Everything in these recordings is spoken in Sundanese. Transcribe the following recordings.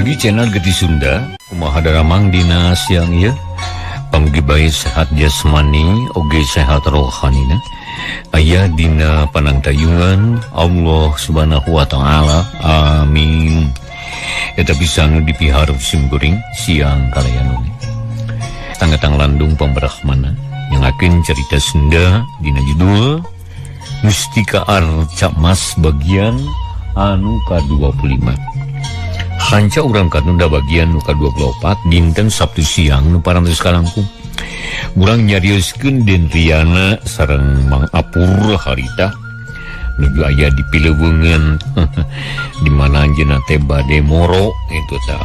Margi channel Geti Sunda, kumaha daramang dina siang ieu? Pamugi bae sehat jasmani oge sehat rohanina. Aya dina panangtayungan Allah Subhanahu wa taala. Amin. Eta bisa nu dipiharep simkuring siang kalayan oge. Tangetang landung pambrahmana nyangakeun cerita Sunda dina judul Mustika Arca Mas bagian anu ka-25. Hanca urang katunda bagian nu ka-24 dinten Sabtu siang nu parantos kalangkung. Urang nyarioskeun Den Riana sareng Mang Apur harita nuju aya di Pileweungeun di mana anjeunna teh bade moro itu tah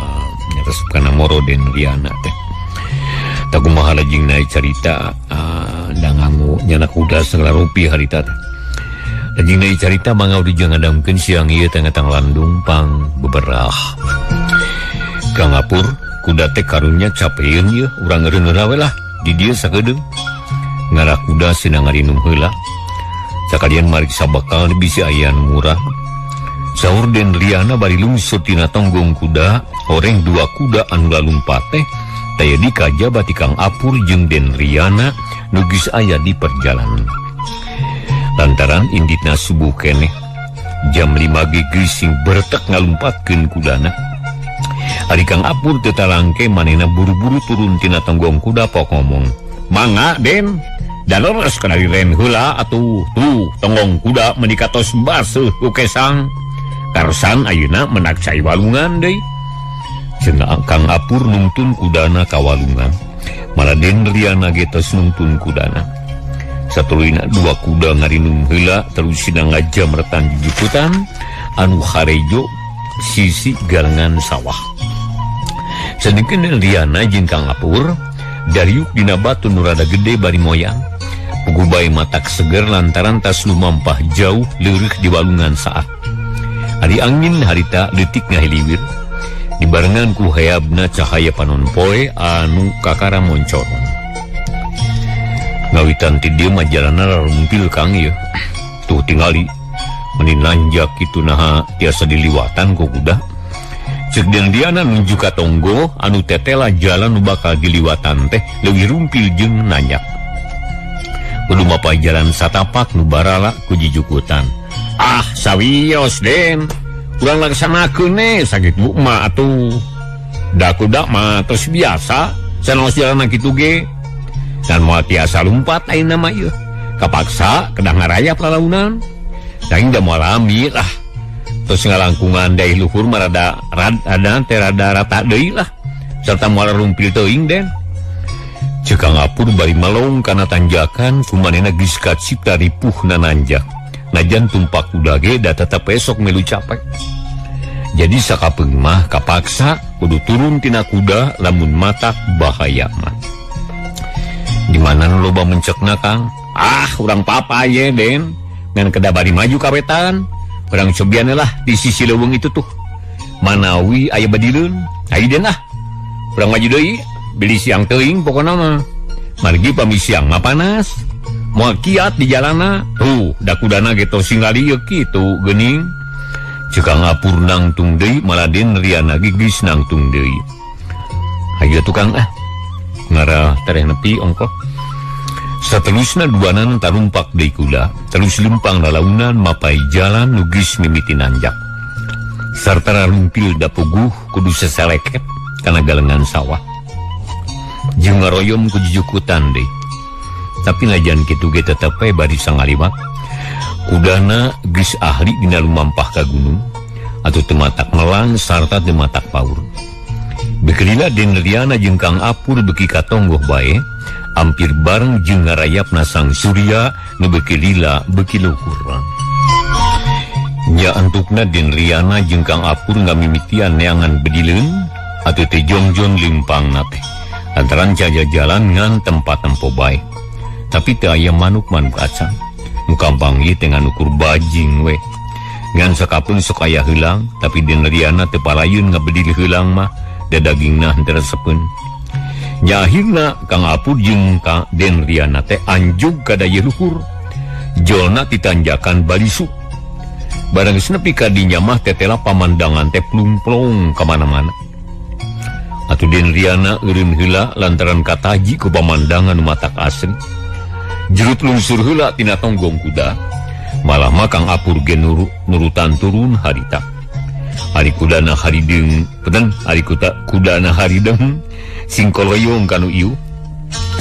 resep kana moro Den Riana teh. Tah kumaha lajengna carita da nganggo nyana kuda segala rupi harita teh. Lajeng deui carita mangga dijangadamkeun siang ieu tangetang landung pang beberah. Kang Apur kuda teh karunya capeun ieu urang eureun we lah di dieu sakedeung. Ngarah kuda sina ngarinum heula. Sakalian mariksa bakal bisi aya nu murah. Saur Den Riana bari lungsur tina tonggong kuda, horeng dua kuda anu lalumpat teh taya dikajaba ti Kang Apur jeung Den Riana nu geus aya di perjalanan. Lantaran inditna subuh keneh jam 5 ge geusing bertek ngalumpatkeun kudana. Ari Kang Apur teu talangke manehna buru-buru turun tina tonggong kuda pok ngomong, "Mangga Den, da leres kana diren heula atuh. Tuh tonggong kuda meuni katos baseuh ku kesang. Karsan ayeuna menak cai walungan deui." Cenah Kang Apur nungtun kudana ka walungan. Malah Den Riana ge tos nungtun kudana. Satuluyna dua kuda ngarinum heula terus sina ngajamretan jujukutan anu harejo sisi galengan sawah. Sedengkeun Riana jeung Kang Apur dariuk dina batu nu rada gede bari moyang. Puguh bae matak seger lantaran tas lumampah jauh leureuk di walungan saat. Ari angin harita leutik ngahiliwir. Dibarengan ku heabna cahaya panon poe anu kakara moncorong. Ngawitan ti dieu mah jalanna rumpil Kang ieu. Tuh tingali meni nanjak kitu naha tiasa diliwatan ku kuda. Ceuk Den Riana nunjuk ka tonggo anu tetela jalan nu bakal diliwatan teh leuwih rumpil jeung nanjak. Kudu mapay jalan satapak nu barala ku jijukutan. Ah sawios Den, urang laksanakeun we sakitu mah atuh. Da kuda mah tos biasa sanaos jalan kitu ge. Dan moal tiasa lumpat ayeuna mah ieu. Kapaksa kedah ngarayap lalaunan. Daging da moal lami lah. Terus ngalangkungan daih luhur mah rada rada teh rada rata deui lah. Serta moal rumpil teuing Den. Ceuk Kang Apur bari melong kana tanjakan kumanehna geus kacipta ripuhna nanjak. Najan tumpak kuda ge da tetep esok milu capek. Jadi sakapeung mah kapaksa kudu turun tina kuda lamun matak bahaya mah. Di mana nu loba mencekna Kang? Ah, urang papaye Den. Ngan kedah bari maju ka wetan. Urang cobian lah di sisi leuweung itu tuh. Manawi aya badileun. Ayo Den ah. Urang maju deui, beli siang teuing pokona mah. Margi pami siang mah panas. Moal kiat di jalana. Tuh, da kudana ge tos singgali ieu kitu geuning. Ceuk Kang Apur nangtung deui malah Den Riana ge geus nangtung deui. Hayu tukang ah. Ngarah tereh nepi ongkoh. Satelusna duanana tarumpak deui kuda, terus lempang lalaunan mapai jalan nu geus mimiti nanjak. Sarta rumpil da puguh kudu seseleket kana galengan sawah. Jeung ngaroyom ku jujukutan deui. Tapi najan kitu ge tetep we bari sangaliwat. Kudana geus ahli dina lumampah ka gunung atuh teu matak melang sarta teu matak paur. Beuki lila Den Riana jeung Kang Apur beuki katonggoh bae, hampir bareng jeung ngarayapna sang surya nu beuki lila beuki luhur. Nya antukna Den Riana jeung Kang Apur ngamimitian neangan bedileun atuh teh jongjon lempangna teh. Lantaran jaja jalan ngan tempat tempo bae. Tapi teu aya manuk-manuk acan. Nu kampang ieu teh ngan ukur bajing we. Ngan sakapeung sok aya heulang, tapi Den Riana teu palayun ngabedil heulang mah da dagingna henteu resepeun. Nya akhirna Kang Apur jeung Kang Den Riana teh anjug ka dayeuh luhur. Jolna ditanjakan balisuk. Barang geus nepi ka dinya mah tetela pamandangan teh plung-plong ka mana-mana. Atuh Den Riana eureun heula lantaran kataji ku pamandangan matak asri. Jerut lungsur heula tina tonggong kuda. Malah mah Kang Apur ge nurutan turun harita. Ari kudana harideung, peden ari kudana harideung singkoloyong kanu ieu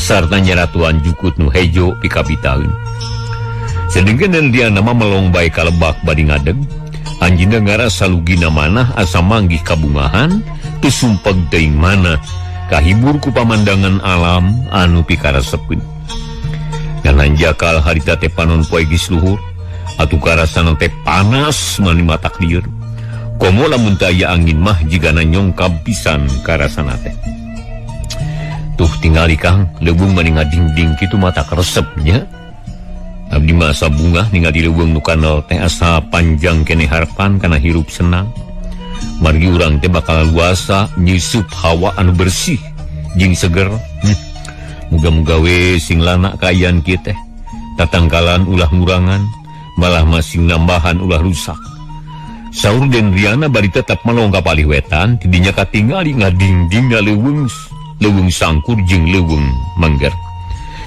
sarta nyaratuan jukut nu hejo pikabitaeun. Sedengkeun Den Riana mah melong bae ka lebak bari ngadeg. Anjeunna ngarasa lugina manah asa manggih kabungahan teu sumpeg teuing mana kahibur ku pamandangan alam anu pikaresepeun. Ngan jakal harita teh panon poe geus luhur, atuh karasana teh panas mani matak lieur. Komo lamun teu aya angin mah jigana nyongkab pisan karasana teh. Tuh tingali Kang, leuweung mani ngadingding kitu matak resepnya. Abdi mah asa bungah ningali leuweung nu kanal teh asa panjang keneh harapan kana hirup senang. Margi urang teh bakal luasa nyusup hawa anu bersih jeung seger. Muga-muga we sing lana kaayaan kieu teh. Tatangkalan ulah ngurangan, malah masing nambahan ulah rusak. Saur Den Riana bari tetep melong ka palih wetan, tidinya katingali ngadingding leuweung, leuweung sangkur jeung leuweung mangger.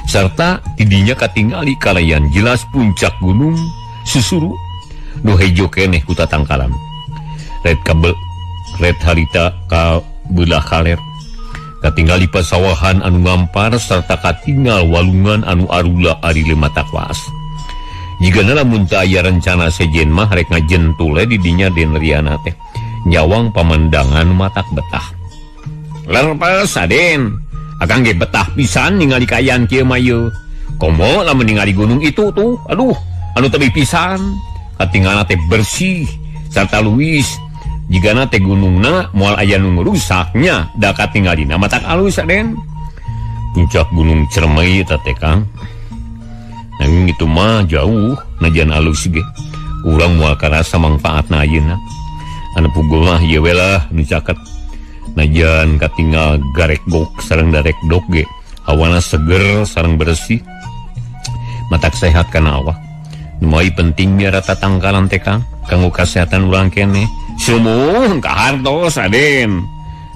Sarta tidinya katingali kalayan jelas puncak gunung susuru nu hejo keneh ku tatangkalan. Red kabel red harita ka beulah kaler. Katingali pasawahan anu ngampar sarta katingal walungan anu arula ari lematak waas. Jigana lamun teu aya rencana sejen mah rek ngajentule di dinya Den Riana teh. Nyawang pamandangan matak betah. Lerpes Aden. Akang ge betah pisan ningali kaayaan kieu mah ieu. Komo lamun ningali gunung itu tuh, aduh, anu tebih pisan. Katingalna teh bersih sarta luwis. Jigana teh gunungna moal aya nu ngrusaknya, da katingalina matak alus Aden. Puncak Gunung Cermai eta teh Kang. Nanging itu mah jauh najan alus ge. Urang moal karasa mangfaatna ayeuna. Anu pugul mah ieu we lah nu caket. Najan katingal garek gok sareng darek dok ge hawana seger sareng bersih matak sehat kana awak. Nu mai penting miara tatangkalan teh Kang kanggo kasehatan urang keneh. Sumuhun kahartos Aden.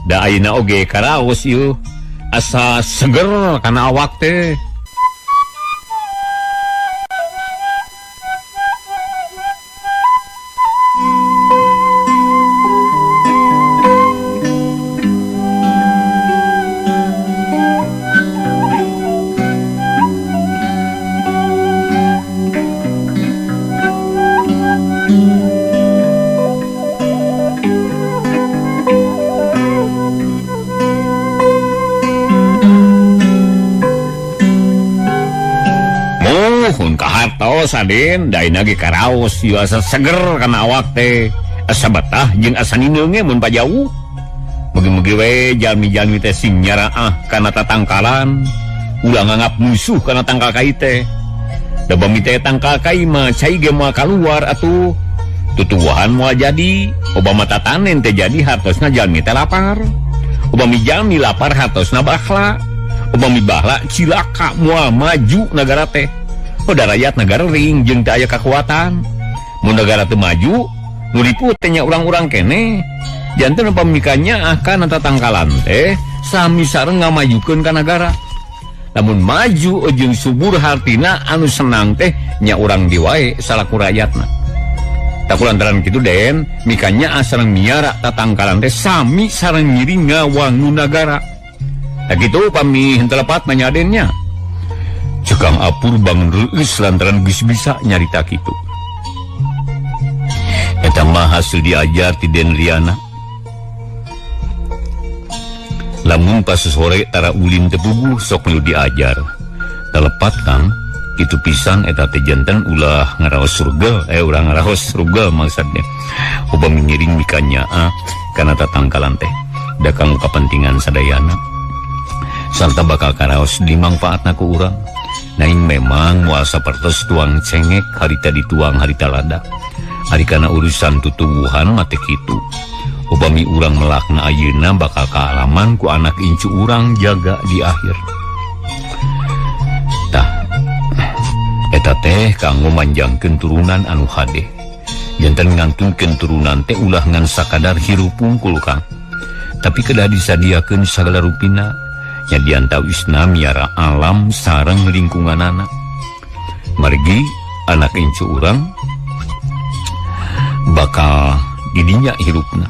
Da ayeuna oge karaos ieu asa seger kana awak teh. Aden, daina ge karaos ieu asa seger kana awak teh. Asa betah jeung asa nineung ge mun pajauh. Mugi-mugi we jalmi-jalmi teh sing nyaraah kana tatangkalan, ulah nganggap musuh kana tangkal kai teh. Da bami teh tangkal kai mah cai ge moal kaluar atuh. Tutuwuhan moal jadi, obama tatanen teh jadi hartosna jalmi teh lapar. Upami jalmi lapar hartosna bahla. Upami bahla cilaka moal maju nagara teh. Udah rakyat negara ring jeung teu aya kakuatan. Mun negara teu maju, nu diput teh nya urang-urang keneh. Janten pamikannya akan tatangkalan teh sami sareng ngamajukeun ka nagara. Lamun maju jeung subur hartina anu senang teh nya urang di wae salaku rakyatna. Tak lantaran kitu Den, mikanya sareng miara tatangkalan teh sami sareng ngiring ngawangun nagara. Tak kitu pami henteu lepat mah nya Adennya. Cekang Apur bangun reueus lantaran geus bisa nyarita kitu. Eta mah hasil diajar ti Den Riana. Lamun pas sore tara ulin teu puguh sok nu diajar. Telepat Kang, kitu pisan eta teh janten ulah ngaraos surga, urang ngaraos surga maksudnya. Upami ngiring mikanya kana tatangkalan teh. Da kanggo kapentingan sadayana. Sarta bakal karaos dimangfaatna ku urang. Naing memang moal sapertos tuang cengek harita dituang harita lada. Ari kana urusan tutuwuhan mah teh kitu. Upami urang melakna ayeuna bakal kaalaman ku anak incu urang jaga di akhir. Tah, eta teh kanggo manjangkeun turunan anu hade. Janten ngantunkeun turunan teh ulah ngan sakadar hirup pungkul Kang. Tapi kedah disadiakeun sagala rupina nya diantawisna miara alam sareng lingkunganana. Margi anak incu urang bakal didinya hirupna.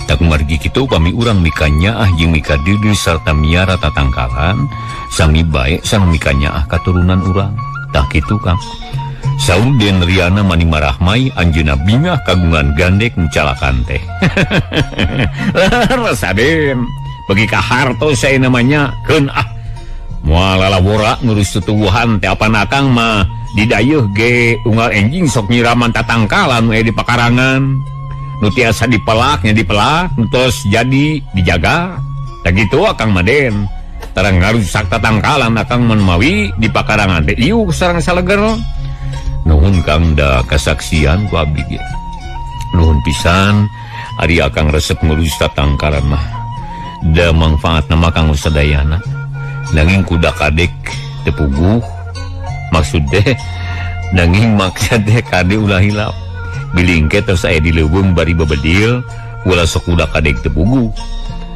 Tak margi kitu upami urang mikanyaah jeung mikadeudeuh sarta miara tatangkalan sami bae sareng mikanyaah katurunan urang. Tah kitu Kang. Saur Den Riana mani marahmai anjeunna bingah kagungan gandek mencalakan teh. Leres Aden. Bagi ka hartos saya namanya keun ah. Moal lalawora ngurus tutuwuhan teh apan akang mah didayeuh ge unggal enjing sok nyiraman tatangkalan we di pakarangan. Nu tiasa dipelak nya dipelak, nu tos jadi dijaga. Tah kitu akang mah Den. Tara ngarusak tatangkalan akang mun mawi di pakarangan teh ieu sareng saleger. Nuhun Kang da kasaksian ku abdi ge. Nuhun pisan ari akang resep ngurus tatangkalan mah. Da mangfaatna mah kanggo sadayana. Nanging kuda kadek teu puguh. Maksud teh nanging maksud teh kade ulah hilap. Bilingke terus aya di leuweung bari bebedil, ulah sok kuda kadek teu puguh.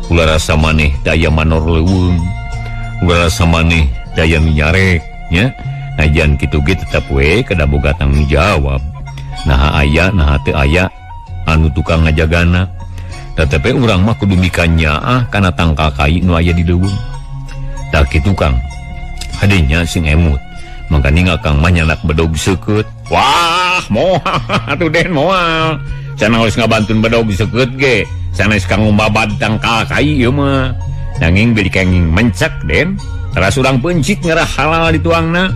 Ulah rasa maneh daya manor leuweung. Ulah rasa maneh daya minyarek nya. Najan kitu ge tetep we kada boga tanggung jawab. Naha aya naha teu aya anu tukang ngajagana. Tetapi urang mah kudu mikanyaah kana tangkal kai nu aya di leuweung. Tah kitu Kang. Hadenya sing emut. Mangkaning akang mah nyanak bedog seukeut. Wah, moal atuh Den moal. Sana geus ngabantun bedog seukeut ge, sanes kanggo mabad tangkal kai ieu mah. Nanging beli kenging mencek Den. Teras urang peuncit ngarah halal dituangna.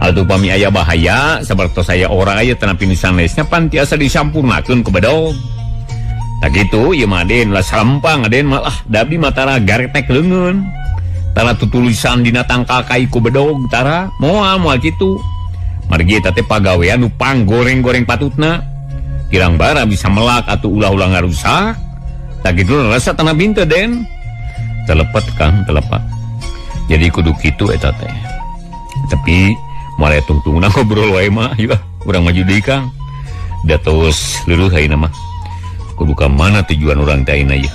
Atuh pami aya bahaya sapertos aya ora aya tanapi nu sanesna pan tiasa disampurnakeun ku bedog. Tah kitu ieu mah Den ulah salempang Den malah da abdi mah tara garetek leungeun. Tara tutulisan dina tangkal kai ku bedog tara moal moal kitu. Margi eta teh pagawean nu panggoreng-goreng patutna. Kirang bara bisa melak atuh ulah-ulah ngarusak. Tah kitu rasa tanah binte Den. Telepet Kang, telepet. Jadi kudu kitu eta teh. Tapi moal aya tungtungna ngobrol wae mah, yeuh urang maju deui Kang. Da tos leureun ayeuna mah. Kudu ka mana tujuan urang teh ayeuna yeuh.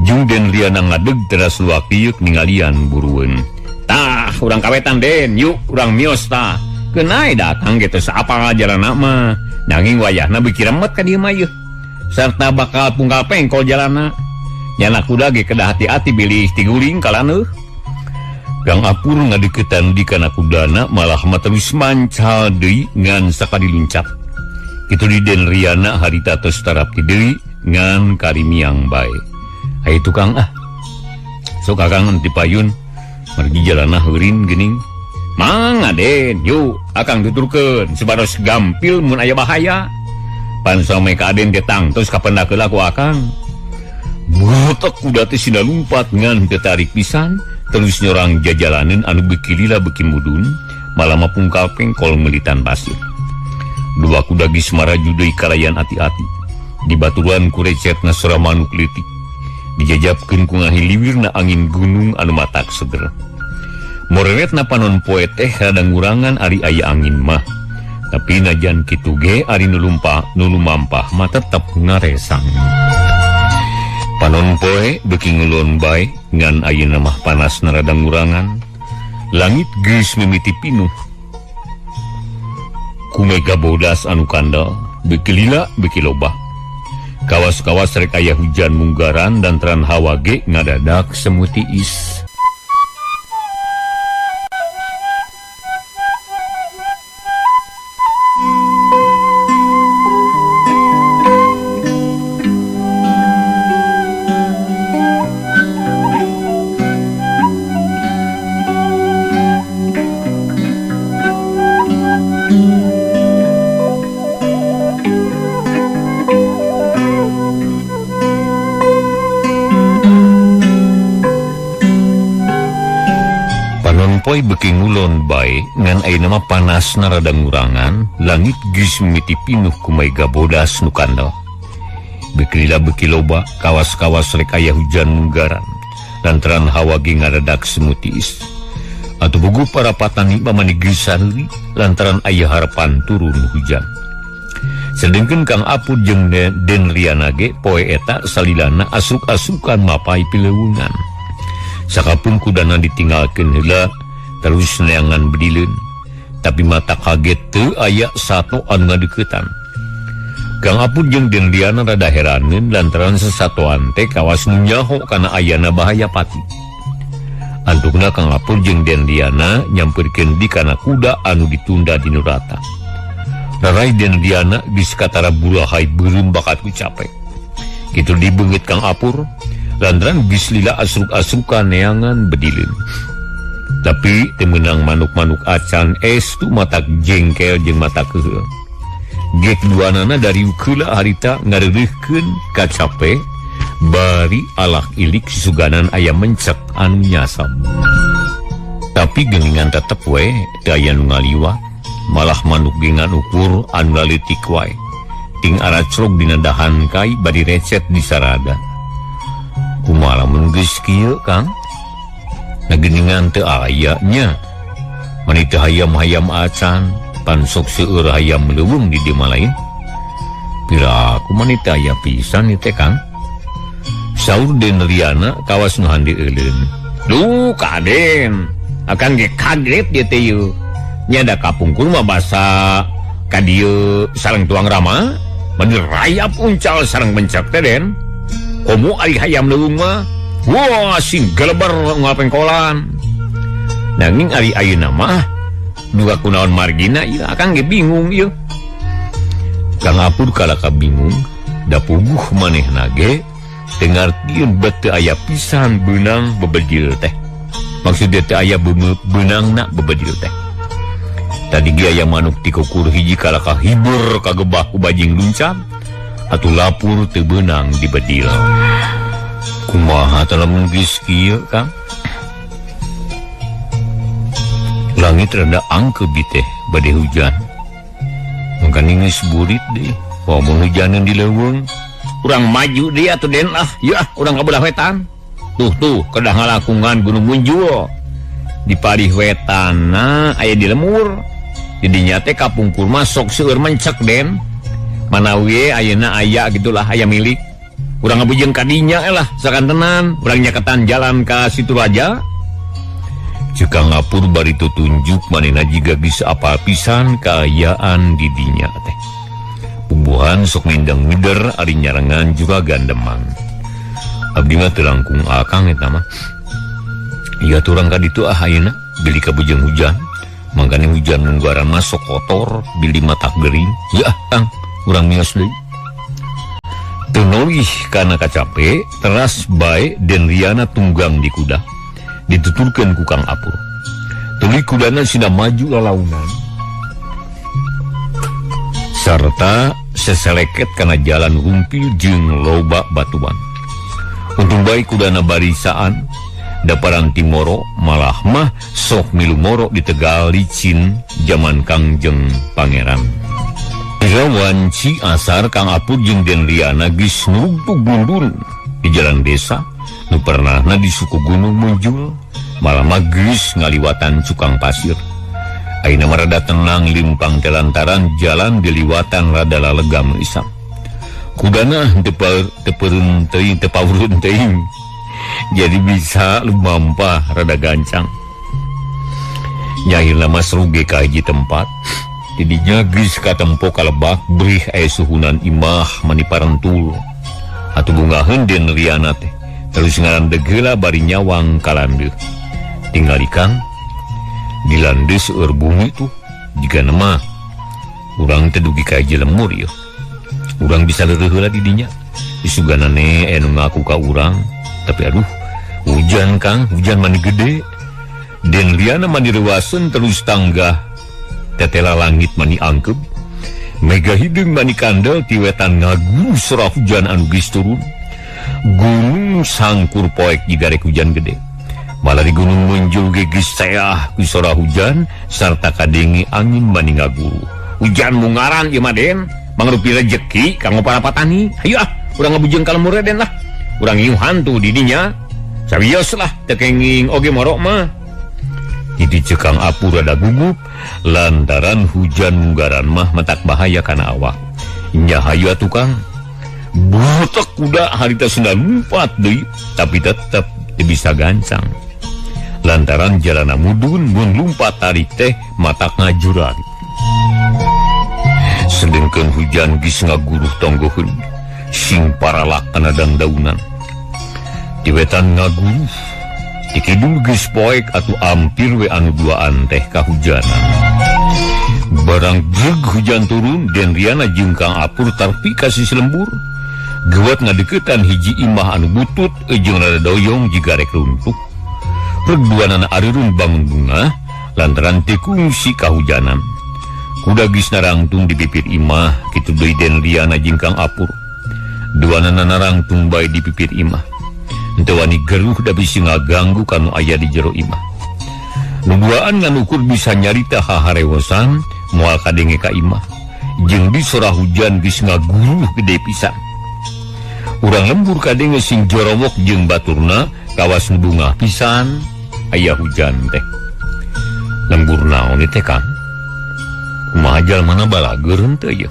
Jung Den Riana ngadeg teras luak liuk ningalian burueun. Tah, urang kawetan Den, yuk urang mios tah. Keunai datang ge teu saapal jalanna mah. Nanging wayahna beuki remet ka dieu mah yeuh. Sarta bakal pungkal pengkol jalanna. Nyana kuda ge kedah hati-hati bilih tiguling kalaneuh. Kang Apur ngadeukeutan di kana kudana malah mah terus mancal deui ngan sakali luncat. Kitu di Den Riana harita tos tarapti deui ngan karimiang bae. Hayu tukang ah. Sok akang di payun margi jalanna heurin geuning. Mangga Den, yuk akang tuturkeun supados gampil mun aya bahaya. Pan sampe ka Aden teh tangtos kapendak heula ku akang. Botak kuda teh sina lumpat ngan teu tarik pisan, terus nyorang jajalaneun anu beuki lila beuki mudun, malah mah pungkal pengkol melitan pasir. Dua kuda geus maraju deui kalayan ati-ati. Dibaturan ku recetna sora manuk leutik. Dijajabkeun ku ngahiliwirna angin gunung anu matak seger. Moreretna panon poe teh rada ngurangan ari aya angin mah. Tapi najan kitu ge ari nu lumampah mah tetep ngaresang. Panon poe beuki ngulon bae ngan ayeuna mah panasna rada ngurangan. Langit geus mimiti pinuh. Ku mega bodas anu kandel beuki lila beuki loba. Kawas-kawas rek aya hujan munggaran dan teran hawa ge ngadadak semuti is. Poi beuki ngulon bae ngan ayeuna mah panasna rada ngurangan, langit geus mimiti pinuh ku mega bodas nu kandel. Beuki lila beuki loba, kawas-kawas rek aya hujan munggaran, lantaran hawa ge ngadadak semutiis. Atuh bugu para patani pamani geus sareri lantaran aya harapan turun hujan. Sedengkeun Kang Apur jeung Den Riana ge poe eta salilana asuk-asukan mapai pileuweungan. Sakapun kudana ditinggalkeun heula terus neangan bedileun. Tapi mata kaget teu aya sato anu ngadeukeutan. Kang Apur jeung Den Riana rada heraneun lantaran sesatoan teh kawas nu nyaho kana ayana bahaya pati. Antukna Kang Apur jeung Den Riana nyamperkeun di kana kuda anu ditunda di nu rata. Rarai Den Riana geus katara burahai beureum bakat ku capek. Kitu dibeungit Kang Apur lantaran geus lila asruk-asrukan neangan bedileun. Tapi teu meunang manuk-manuk acan estu mata jengkel jeung mata keuheul. Gek duanana dari keula harita ngareureukkeun kacape bari alak ilik suganan aya mencek anu nyasab. Tapi geuningan tetep we teu aya nu ngaliwat, malah manuk ge ngan ukur anu laletik wae. Ting aracrog dina dahan kai bari recet di sarada. Kumaha lamun geus kieu Kang? Na geuningan teu aya nya. Mani teu hayam-hayam acan, pan sok seueur hayam leuweung di dieu mah lain. Piraku mani teu aya pisan ieu teh Kang. Saur Den Riana kawas nu hande euleun. Duh kaden, akan ge kaget ieu teh yeuh. Nya da kapungkur mah basa ka dieu sareng tuang rama, mani rayap uncal sareng mencek teh Den. Komo ari hayam leuweung mah, wah sing geleber unggal pengkolan. Nanging ari ayeuna mah duka kunaon margina ieu akang ge bingung ieu. Kang Apur kalaka bingung, da puguh manehna ge teu ngartieun bet teu aya pisan beunang bebedil teh. Maksud dia teu aya beunangna bebedil teh. Tadi ge aya manuk tikukur hiji kalaka hibur kagebah ku bajing luncat atuh lapur teu beunang dibedil. Kumaha teh lamun geus kieu Kang? Langit rada angkeup teh bade hujan. Mangkana geus burit deui. Mun hujaneun di leuweung, urang maju deui atuh Den ah. Yeuh ah, urang ka belah wetan. Tuh tuh kedah ngalakungan Gunung Munjul. Di palih wetanna aya di lemur. Didinya teh kapungkur mah sok seueur mencek Den. Manawi ayeuna aya gitulah aya milik. Urang ngabujeng ka dinya lah sakantenan, urang nyaketan jalan ka Situ Raja. Ceuk Kang Apur bari tutunjuk manehna jiga geus apal pisan kaayaan di dinya teh. Puguhan sok mindeng mider ari nyarengan juragan Demang. Abdi mah teu langkung akang eta mah. Ieu atuh urang ka ditu ah ayeuna bili kabujeng hujan. Mangkane hujan munggaran mah sok kotor, bili matak gering. Ya ah, Kang, urang mios deui. Teu nolih kana kacape, teras bae Den Riana tunggang di kuda. Dituturkeun ku Kang Apur. Tuluy kudana sina maju lalaunan. Sarta seseleket kana jalan rumpil jeung loba batuan. Untung bae kudana barisaan daparan timoro malah mah sok milu moro di Tegal licin jaman Kangjeng Pangeran. Wanci asar Kang Apur jeung Den Riana geus nurugtug mundur di jalan desa nu pernahna di suku Gunung Munjul malah mah geus ngaliwatan cukang pasir. Ayeuna mah rada tenang limpang teh lantaran jalan diliwatan rada lalegam isap. Kudana teu peureun teuing teu pawurun teuing. Jadi bisa lumampah rada gancang. Nyairna mah seruge ka hiji tempat. Tidinya geus katempo kalebak brih aya suhunan imah mani parentul. Atuh bungaheun Den Riana teh. Terus ngarandeg heula bari nyawang kalandeuh. Tingali Kang di landeuh seueur bumi tuh jigana mah urang teh dugi ka hiji lemur ieu. Urang bisa leureun heula di dinya. Disuganane aya nu ngaku ka urang, tapi aduh, hujan Kang, hujan mani gede. Den Riana mani reuaseun terus tanggah. Tetela langit mani angkeup. Mega hideung mani kandel ti wetan ngagu sora hujan anu geus turun. Gunung sangkur poek jiga rek hujan gede. Malah di Gunung Munjul ge geus seah ku sora hujan sarta kadenge angin mani ngaguru. Hujan mungaran ieu mah Den, mangrupi rejeki kanggo para patani. Hayu ah, urang ngabujeng ka lemur Den lah. Urang ngiuhan tuh di dinya. Sawios lah teu kenging oge morok mah. Jadi ceuk Kang Apur rada gugup lantaran hujan munggaran mah matak bahaya kana awak. Nya hayu atuh Kang. Butek kuda harita sunda lumpat deui, tapi tetep teu bisa gancang. Lantaran jalana mudun mun lumpat tarik teh matak ngajurag. Sedengkeun hujan geus ngaguruh tonggoheun, sing paralak kana dangdaunan. Di wetan ngaguruh, di kidul geus poek atuh ampir we anu duaan teh kahujanan. Barang breg hujan turun, Den Riana jeung Kang Apur tarpi ka sisi lembur. Gewat ngadeukeutan hiji imah anu butut jeung rada doyong jiga rek runtuh. Reg duanana areurun bangun bunga lantaran teu kungsi kahujanan. Kuda geus narangtung di pipir imah, kitu deui Den Riana jeung Kang Apur. Duanana narangtung bae di pipir imah. Henteu wani geruh da bisi ngaganggu kanu aya di jero imah. Nu duaan ngan ukur bisa nyarita haharewosan moal kadenge ka imah. Jeung di sora hujan geus ngaguruh gede pisan. Urang lembur kadenge sing jorowok jeung baturna kawas bungah pisan aya hujan teh. Lembur naon teh Kang? Kumaha jalmana balageur henteu ieu?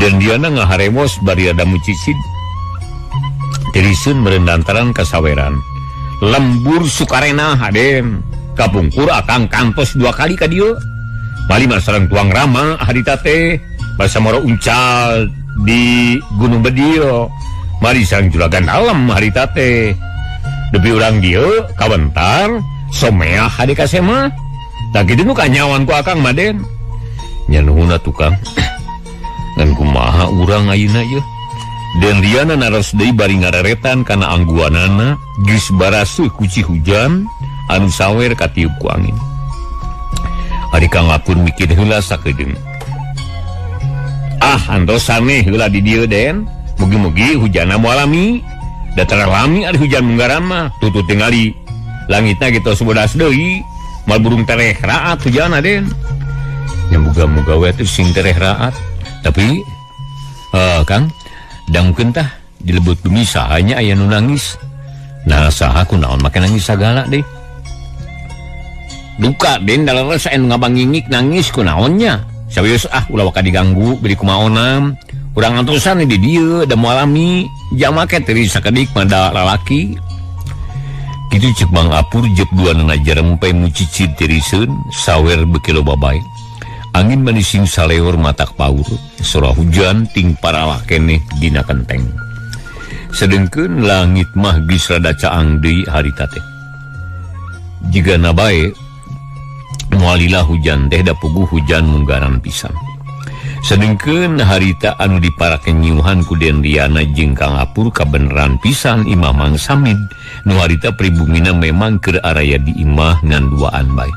Den Riana ngaharewos bari ada mucicid. Tiriseun meureun lantaran kasaweran. Lembur Sukarena haden. Kapungkur akang kantos 2 kali ka dieu. Bali mah sareng tuang Rama harita teh basa moro uncal di Gunung Bedil. Mari sareng juragan alam harita teh. Depi urang dieu kawentar someah hade ka semah. Tah kitu nu kanyawan ku akang mah Den. Nya nuhun atuh Kang. Ngan kumaha urang ayeuna ieu? Den Riana naros deui bari ngareretan kana angguanana geus baraseuh kuci hujan anu sawer katiup ku angin. Ari Kang Apur mikir heula sakedeung. Ah, antosan nih heula di dieu Den. Mugi-mugi hujanna moal lami. Datar lami ari hujan munggaran mah tutut tingali. Langitna gitu bodas deui. Moal burung tereh raat hujanna Den. Nya muga-muga we teh sing tereh raat. Tapi Kang, dangkeun tah di lebut bumi sahanya aya nu nangis. Nah saha kunaon make nangis sagala deh. Duka Den dalam rasa anu ngabangingik nangis kunaonnya. Sawios ah ulah waka diganggu beri kumaonam. Urang antosan di dieu da moal lami. Jama ke teu sakedik mah da lalaki. Kitu ceuk Mang Apur jeung duanana jarempe mucicid tiriseun sawer beuki loba bae. Angin manising saleor matak paur, sora hujan ting paralak keneh dina kenteng. Sedengkeun langit mah geus rada caang deui harita teh. Jigana bae moalila hujan teh da puguh hujan munggaran pisan. Sedengkeun harita anu diparake nyiuhan ku Den Riana jeung Kang Apur kabeneran pisan imah Mang Samid nu harita pribumina memang keur araya di imah ngan duaan bae.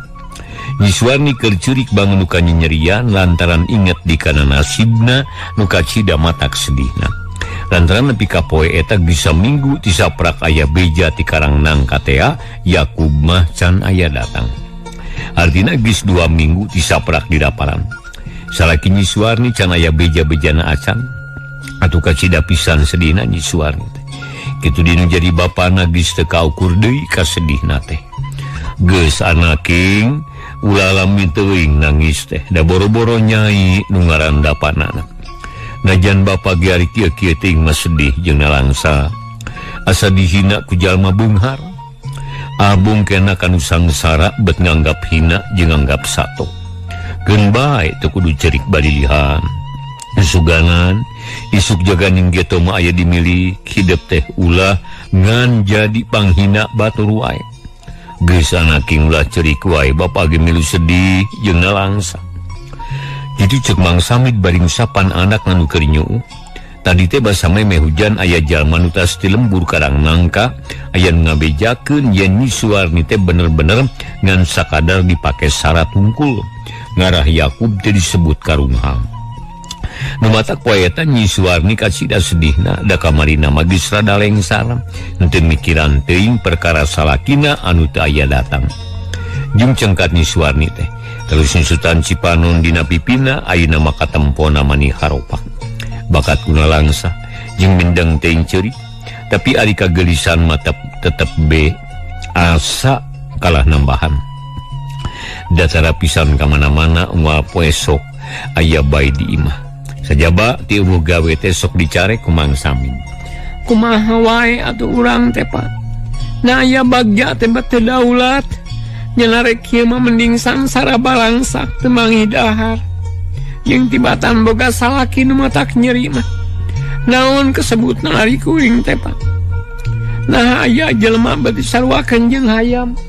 Nyi Suwarni keur ceurik bangun nu kanyerian lantaran inget di kana nasibna nu kacida matak sedihna. Lantaran nepi ka poe eta geus saminggu ti saprak aya beja ti Karang Nangka tea, Yakub mah can aya datang. Artina geus 2 minggu ti saprak diraparan. Salaki Nyi Suwarni can aya beja-bejana acan. Atuh kacida pisan sedihna Nyi Suwarni teh. Kitu dinu jadi bapana geus teu kaukur deui kasedihna teh. Geus anaking ulah lami teuing nangis teh da boro-boro nyai nu ngarandapanana. Najan bapa ge ari kieu-kieu teuing mah sedih jeung nalangsa. Asa dihina ku jalma beunghar. Abung kena kanu sangsara bet nganggap hina jeung nganggap sato. Keun bae teu kudu cerik balilihan. Suganan isuk jaganing geto mah aya dimilik hidep teh ulah ngan jadi panghina batur wae. Geus anaking ulah cerik wae bapa ge milu sedih jeung nalangsa. Kitu ceuk Mang Samid bari ngusapan anak nganu keur nyuuh. Tadi teh basa memeh hujan aya jalma nu tas ti lembur Karang Nangka aya nu ngabejakeun yen Nyi Suwarni teh bener-bener ngan sakadar dipake syarat hungkul. Ngarah Yakub teh disebut karunghang. Nu matak poe eta Nyi Suwarni kacida sedihna da kamarina mah geus rada lengsar. Henteu mikiran teuing perkara salakina anu teu aya datang. Jeung cengkat Nyi Suwarni teh terus nyusutan cipanon dina pipina ayeuna mah katempona mani haropak. Bakat kuna langsa jeung mindeng teuing ceurik tapi ari kagelisan mah tetep be asa kalah nambahan. Datara pisan ka mana-mana unggal poe sok aya bae di imah. Sajaba ti eueuh gawe teh sok dicarek ku Mang Samin. Kumaha wae atuh urang teh Pak. Nah aya bagja teh teu daulat. Nya rek kieu mah mending sangsara balangsak teu manggih dahar. Jeung tibatan boga salaki nu matak nyeri mah. Naon kesebutna ari kuring teh Pak. Nah aya jelema beuti saruakeun jeung hayam.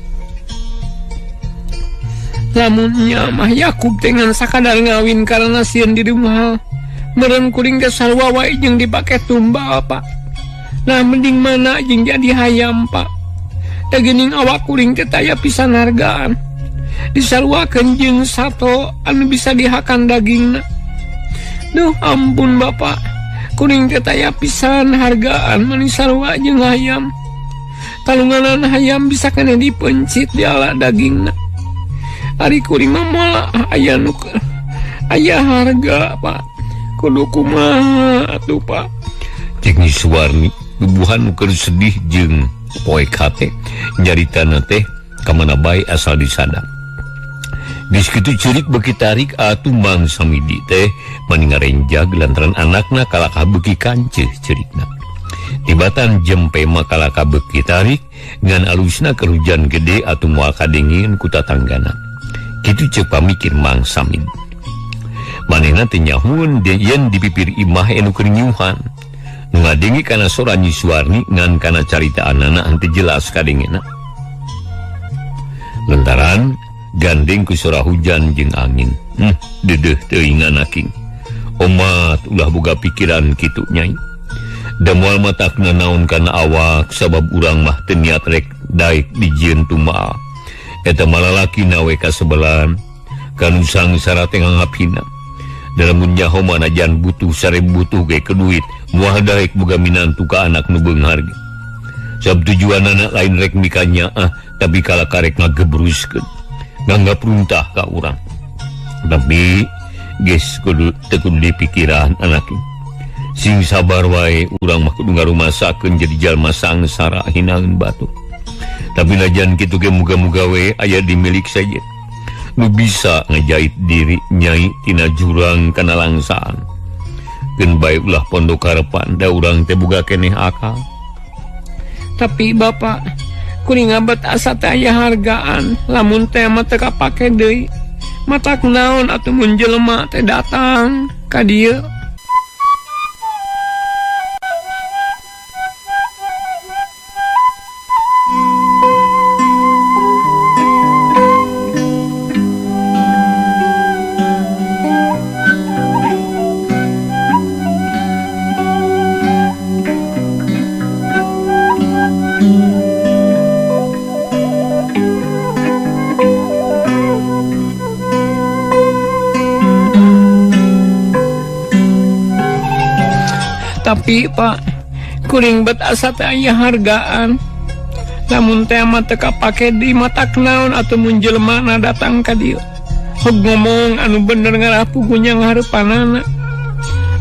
Lamun nya mah Yakub teh ngan sakadar ngawin karena sieun di rumah. Meureun kuring teh sarua wae jeung dipake tumbal Pak. Nah mending mana jeung jadi hayam Pak. Teh geuning awak kuring teh taya pisan hargaan. Disaruakeun jeung sato anu bisa dihakan dagingna. Duh ampun Bapak, kuring teh taya pisan hargaan mani sarua jeung hayam. Talunganan hayam bisa keneh dipencit diala dagingna. Ari kuring mah moal aya nu aya harga Pak. Kudu kumaha atuh Pak. Cek Nyi Suwarni bubuhan nu keur sedih jeung poek hate nyaritana teh ka mana bae asal disadang. Geus kitu ceurik beuki tarik atuh Mang Samidi teh mani ngarenjag lantaran anakna kalakah beuki kanceuh ceurikna. Tibatan jempe mah kalakah beuki tarik ngan alusna keur hujan gede atuh moal kadengin ku tatanggana. Kitu ceuk pamikir Mang Samid. Manehna teh nyahueun yen di pipir imah anu keur nyuhan. Nu ngadenge kana sora Nyi Suwarni ngan kana caritaanana henteu jelas kadengena. Lantaran gandeng ku sora hujan jeung angin. Deudeuh teuing anaking. Omat ulah boga pikiran kitu nyai. Da moal matakna naon kana awak sabab urang mah teu niat rek daek dijieun tumbal. Eta malalaki nawe kasebelan kanu sangsara teh nganggap hina. Dalam mun nyaho mah najan butuh sare butuh ge ke duit moal daek boga minantu ka anak nu beunghar ge. Sabab tujuanana lain rek mikanyaah tapi kala karek ngagebruskeun nganggap runtah ka urang. Tapi geus kudu teu kudu dipikiran anak. Sing sabar wae urang mah kudu ngarumasakeun jadi jalma sangsara hinaeun batur. Tapi najan kitu ge muga-muga we aya di milik saja. Nu bisa ngejait diri nyai tina jurang kana langsaan. Keun bae ulah pondok harapan da urang teh boga keneh akal. Tapi Bapak, kuring ngabat asa teh aya hargaan, lamun teh mah teu kapake deui. Matak naon atuh mun jelema teh datang ka dieu. Tapi Pak, kuring bet asa teh aya hargaan. Lamun teh mah teu kapake di matak naon atuh mun jelemana datang ka dieu. Hog ngomong anu bener ngarah pugunya ngahareupanana.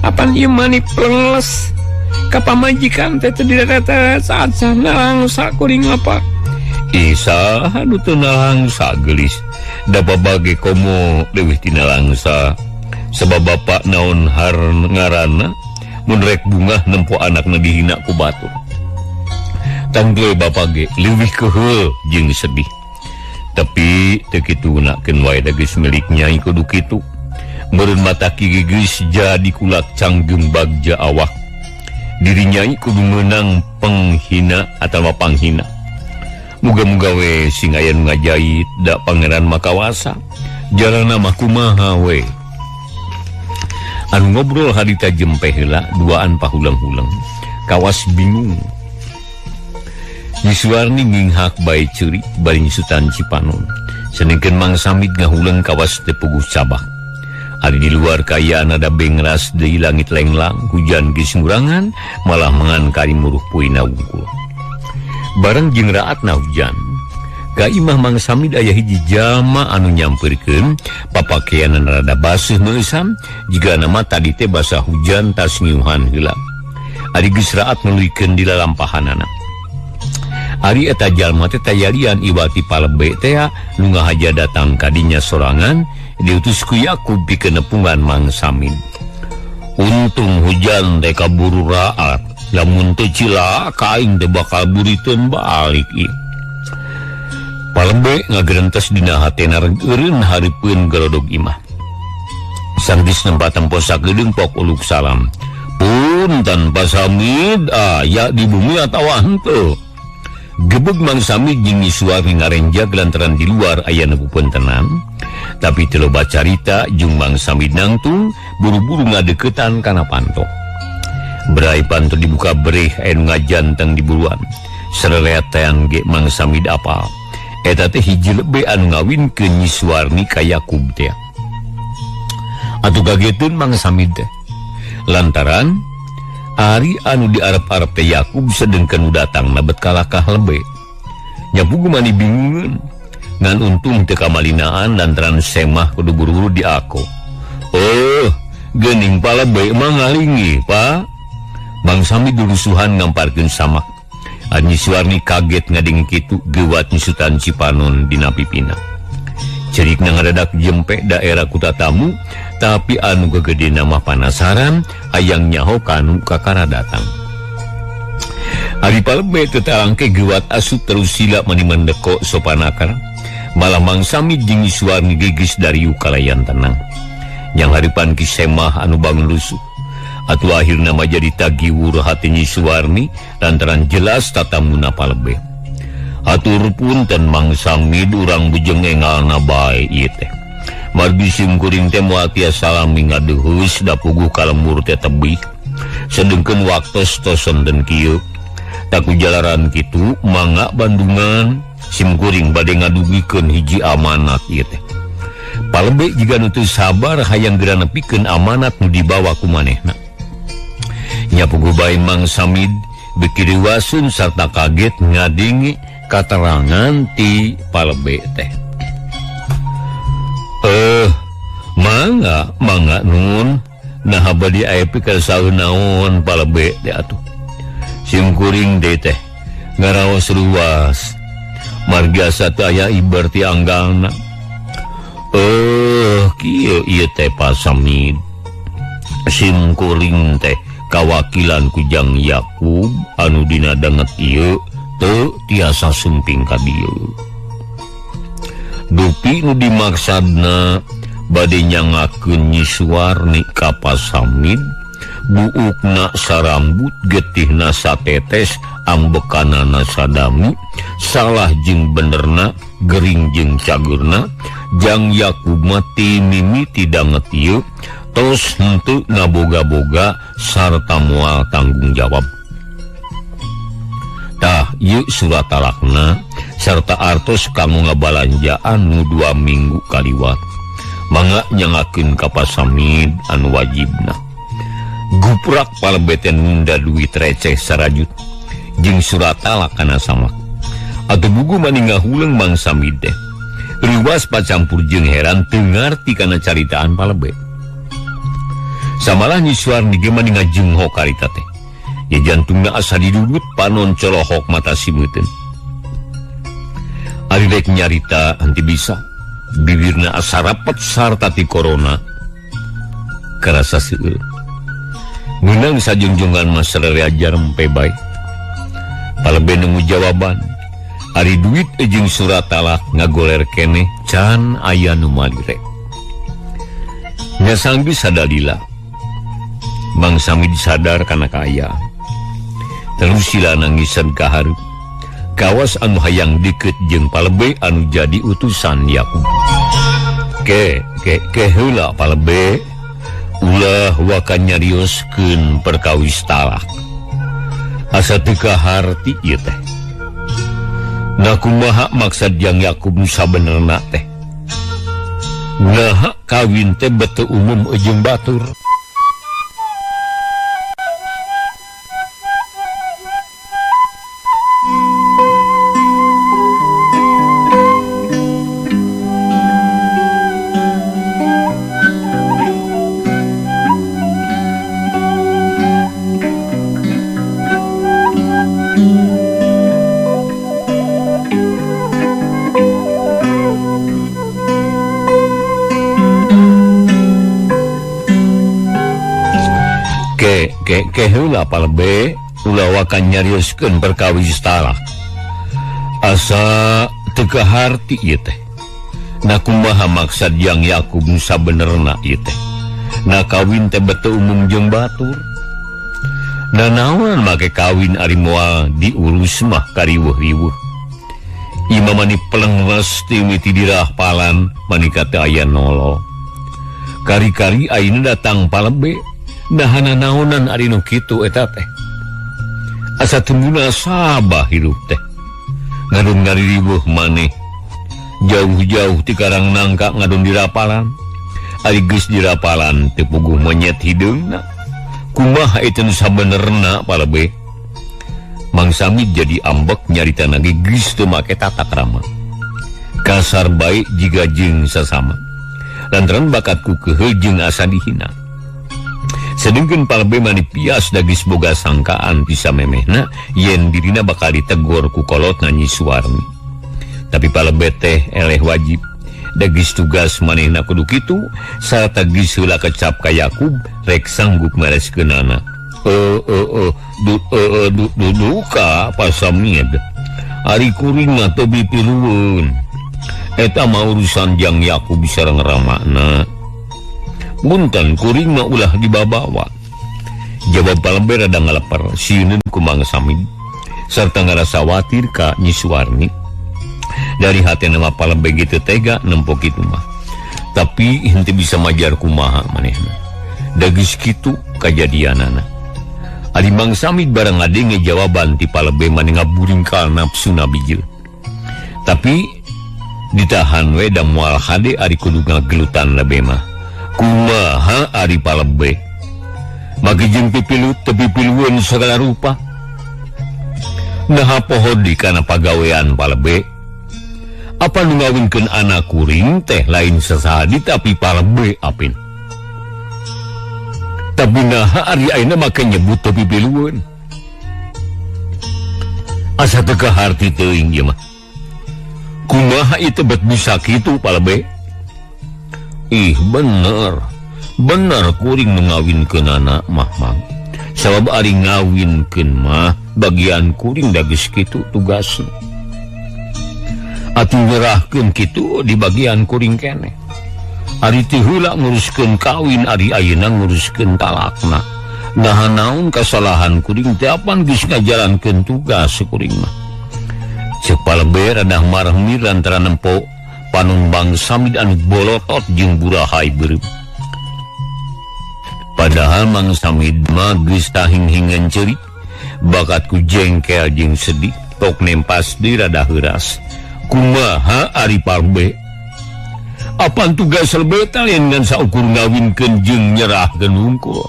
Apan ieu mah plengeles. Ka pamajikan teh teu direret saat sana langsa kuring apa. Isa anu teu nalangsa geulis. Da babage komo leuwih tina langsa. Sebab bapak naon har ngaranna mun rek bungah nempo anakna dihina ku batur. Tangtu bapak ge leuwih keheul jeung sedih. Tapi teu kitu nakeun wae da geus milik nyai kudu kitu. Meureun mata ki geus jadi kulak canggem bagja awak. Diri nyai kudu meunang penghina atawa panghina. Muga-muga we sing aya nu ngajait da pangeran makawasa. Jalana mah kumaha we. Anu ngobrol harita jempe heula duaan pahulang-hulang. Kawas bingung. Nyi Suwarni nginghak bae ceurik bari nyusutan cipanon. Senengkeun Mang Samid ngahuleng kawas teu puguh cabak. Ari di luar kaayaan ada bengras deui langit lenglang, hujan geus ngurangan, malah mangan kari muruh poena wungkul. Bareng jeung raatna hujan. Ka imah Mang Samid aya hiji jalma anu nyampeurkeun papakeanan rada baseuh meueusam jigana mah tadi teh basah hujan tas ngiuhan heula. Ari geus raat nuluykeun di lalampahanana. Ari eta jalma teh tayalian iwati palebe teh nu ngahaja datang ka dinya sorangan diutus ku Yakub pikeun nepungan Mang Samid. Untung hujan teh kaburu raat, lamun teu cilaka aing teh bakal buriteun balik ieu. Palebe ngagerentes dina hatena eureun hareupeun golodog imah. Sanggeus nempa tempo sagedeung pok uluk salam. Punten Pak Samid, aya di bumi atawa henteu. Gebeg Mang Samid jeung Nyi Suwarni ngarenjag lantaran di luar aya nu puntenan. Tapi teu loba carita jeung Mang Samid nangtung buru-buru ngadeukeutan kana panto. Berai panto dibuka bereh aya nu ngajanteng di buruan. Sereletean ge Mang Samid apal. Eta teh hiji lebe anu ngawinkeun Nyi Suwarni ka Yakub teh. Atuh kageteun Mang Samid teh. Lantaran ari anu diarep-arep teh Yakub sedengkeun nu datang nabet kalakah lebe. Nya pugu mani bingungeun. Ngan untung teu kamalinaan lantaran semah kudu buru-buru diako. Oh, geuning palebe mah ngalingi, Pak. Mang Samid durusuhan ngamparkeun samak. Nyi Suwarni kaget ngadeng kitu geuwat nyusutan cipanon dina pipina. Cerikna ngadadak jempe daerah kutatamu, tapi anu gegedena mah panasaran hayang nyaho kanu kakara datang. Ari palebe teu talangke geuwat asup terus sila mani mendeko sopanakar. Malah Mang Samid jeung Nyi Suwarni geges dariu kalayan tenang. Yang haripan Ki Semah anu bangun rusuh. Atuh akhirna mah jadi tagiwur hati Nyi Suwarni lantaran jelas tatamuna palebe. Atur punten Mang Samid urang bujeng engalna bae ieu teh. Margi sim kuring teh moal tiasa salami ngadeuheus da puguh ka lembur teh tebih. Sedengkeun waktos tos sonten kieu. Taku jalaran kitu mangga Bandungan sim kuring bade ngadugikeun hiji amanat ieu teh. Palebe jiga nu teu sabar hayang geura nepikeun amanat nu dibawa ku manehna. Nya puguh bae Mang Samid beuki riwasun sarta kaget ngadingi katerangan ti palebe teh. Mangga, mangga nun. Naha bade aya pikir saeun naon palebe teh atuh. Sim kuring deui teh ngaraos ruas. Margi asa teu aya ibar ti anggalna. Kieu ieu teh Pak Samid. Sim kuring teh kawakilan ku Jang Yakub anu dina danget ieu teu tiasa sumping ka dieu. Dupi nu dimaksadna bade nyangakeun Nyi Suwarni ka Pak Samid, buukna sarambut getihna satetes ambekanana sadami, salah jeung benerna, gering jeung cageurna, Jang Yakub mah ti mimiti danget ieu tos henteu ngaboga-boga sarta moal tanggung jawab. Tah ieu surat talakna sarta artos kanggo ngabalanjaan nu 2 minggu kaliwat. Mangga nyangakeun ka Pak Samid anu wajibna. Guprak palebeten nunda duit receh sarajut jeung surat talak kana samak. Atuh bugu mani ngahuleung Mang Samid teh. Riwas pacampur jeung heran teu ngarti kana caritaan palebe. Samalah Nyi Suwarni ge mani ngajengho karita teh. Ya jantungna asa didudut panon colohok mata simeuteun. Ari rek nyarita henteu bisa. Bibirna asa rapet sarta ti corona. Karasa seueur. Meunang sajungjongan mah sararea jarempe bae. Palebe nunggu jawaban. Ari duit jeung surat talak ngagoler keneh can aya nu malire. Nya sanggeus sadalila. Mang Samid sadar kana kaayaan. Terus sila nangisan ka hareup. Kawas anu hayang deukeut jeung palebe anu jadi utusan Yakub. Ke, ke, ke heula palebe. Ulah waka nyarioskeun perkawis talak. Asa teu kaharti ieu teh. Nah kumaha maksad Jang Yakub nu sabenerna teh? Naha kawin teh bete umum jeung batur. Ke ke heula palebe ulah waka nyarioskeun perkawis talak. Asa teu kaharti ieu teh. Nah kumaha maksad Yang Yakub nu sabenerna ieu teh? Nah kawin teh bete umum jeung batur. Nah naon make kawin ari moal diurus mah kariweuh-riweuh. Ima mani pelengles ti mimiti dirahpalan manika teu aya nolo. Kari-kari ayeuna datang palebe. Nah naonan ari nu kitu eta teh. Asa teu munasabah hirup teh. Ngadon ngaririweuh maneh. Jauh-jauh ti Karang Nangka ngadon dirapalan. Ari geus dirapalan teu puguh monyet hideungna. Kumaha itu nu sabenerna palebe? Mang Samid jadi ambek nyarita lagi geus teu make tata krama. Kasar bae jiga jeung sasama. Lantaran bakatku keuheul jeung asa dihina. Sedengkeun palebe mani pias da geus boga sangkaan bisa memehna yen dirina bakal ditegor ku kolotna Nyi Suwarmi. Tapi palebe teh eleh wajib. Da geus tugas manehna kudu kitu sarta geus heula kecap ka Yakub rek sanggup mereskeunana. Duka Pak Samid. Ari kuring mah teu pipilueun. Eta mah urusan Jang Yakub sareng ramakna. Punten kuring mah ulah dibabawa. Jawab palebe rada ngaleper sieun ku Mang Samid sarta ngarasa watir ka Nyi Suwarni. Dari hatena mah palebe gitu tega nempo kitu mah. Tapi henteu bisa majar kumaha manehna. Da geus kitu kajadianana. Ari Mang Samid barang ngadenge jawaban ti palebe mani ngaburingkal nafsuna bijil. Tapi ditahan we da moal hade ari kudu ngagelutan lebe mah. Kumaha ari palebe? Magi jeung pipilu teu pipilueun sagala rupa. Naha poho di kana pagawean palebe? Apa nu ngawinkeun anak kuring teh lain sasadi tapi palebe apin. Tapi naha ari ayeuna make nyebut teu pipilueun. Asa teu kaharti teuing ieu mah. Kumaha ieu teh bet bisa kitu palebe? Ih bener. Bener kuring nu ngawinkeunana mah Mang. Sabab ari ngawinkeun mah bagian kuring da geus kitu tugasna. Atuh nyerahkeun kitu di bagian kuring keneh. Ari teu heula nguruskeun kawin ari ayeuna nguruskeun talakna. Naha naon kasalahan kuring teh apan geus ngajalankeun tugas kuring mah. Ceuk palebe rada marah mir lantaran nempo panon Bang Samid anu bolotot jeung burahai beureum. Padahal Mang Samid mah geus tahing-hingan ceurik, bakat ku jengkel jeung sedih, tok nempas deui rada heuras. Kumaha ari palebe? Apan tugas lebe teh lain ngan saukur ngawinkeun jeung nyerahkeun hungkul.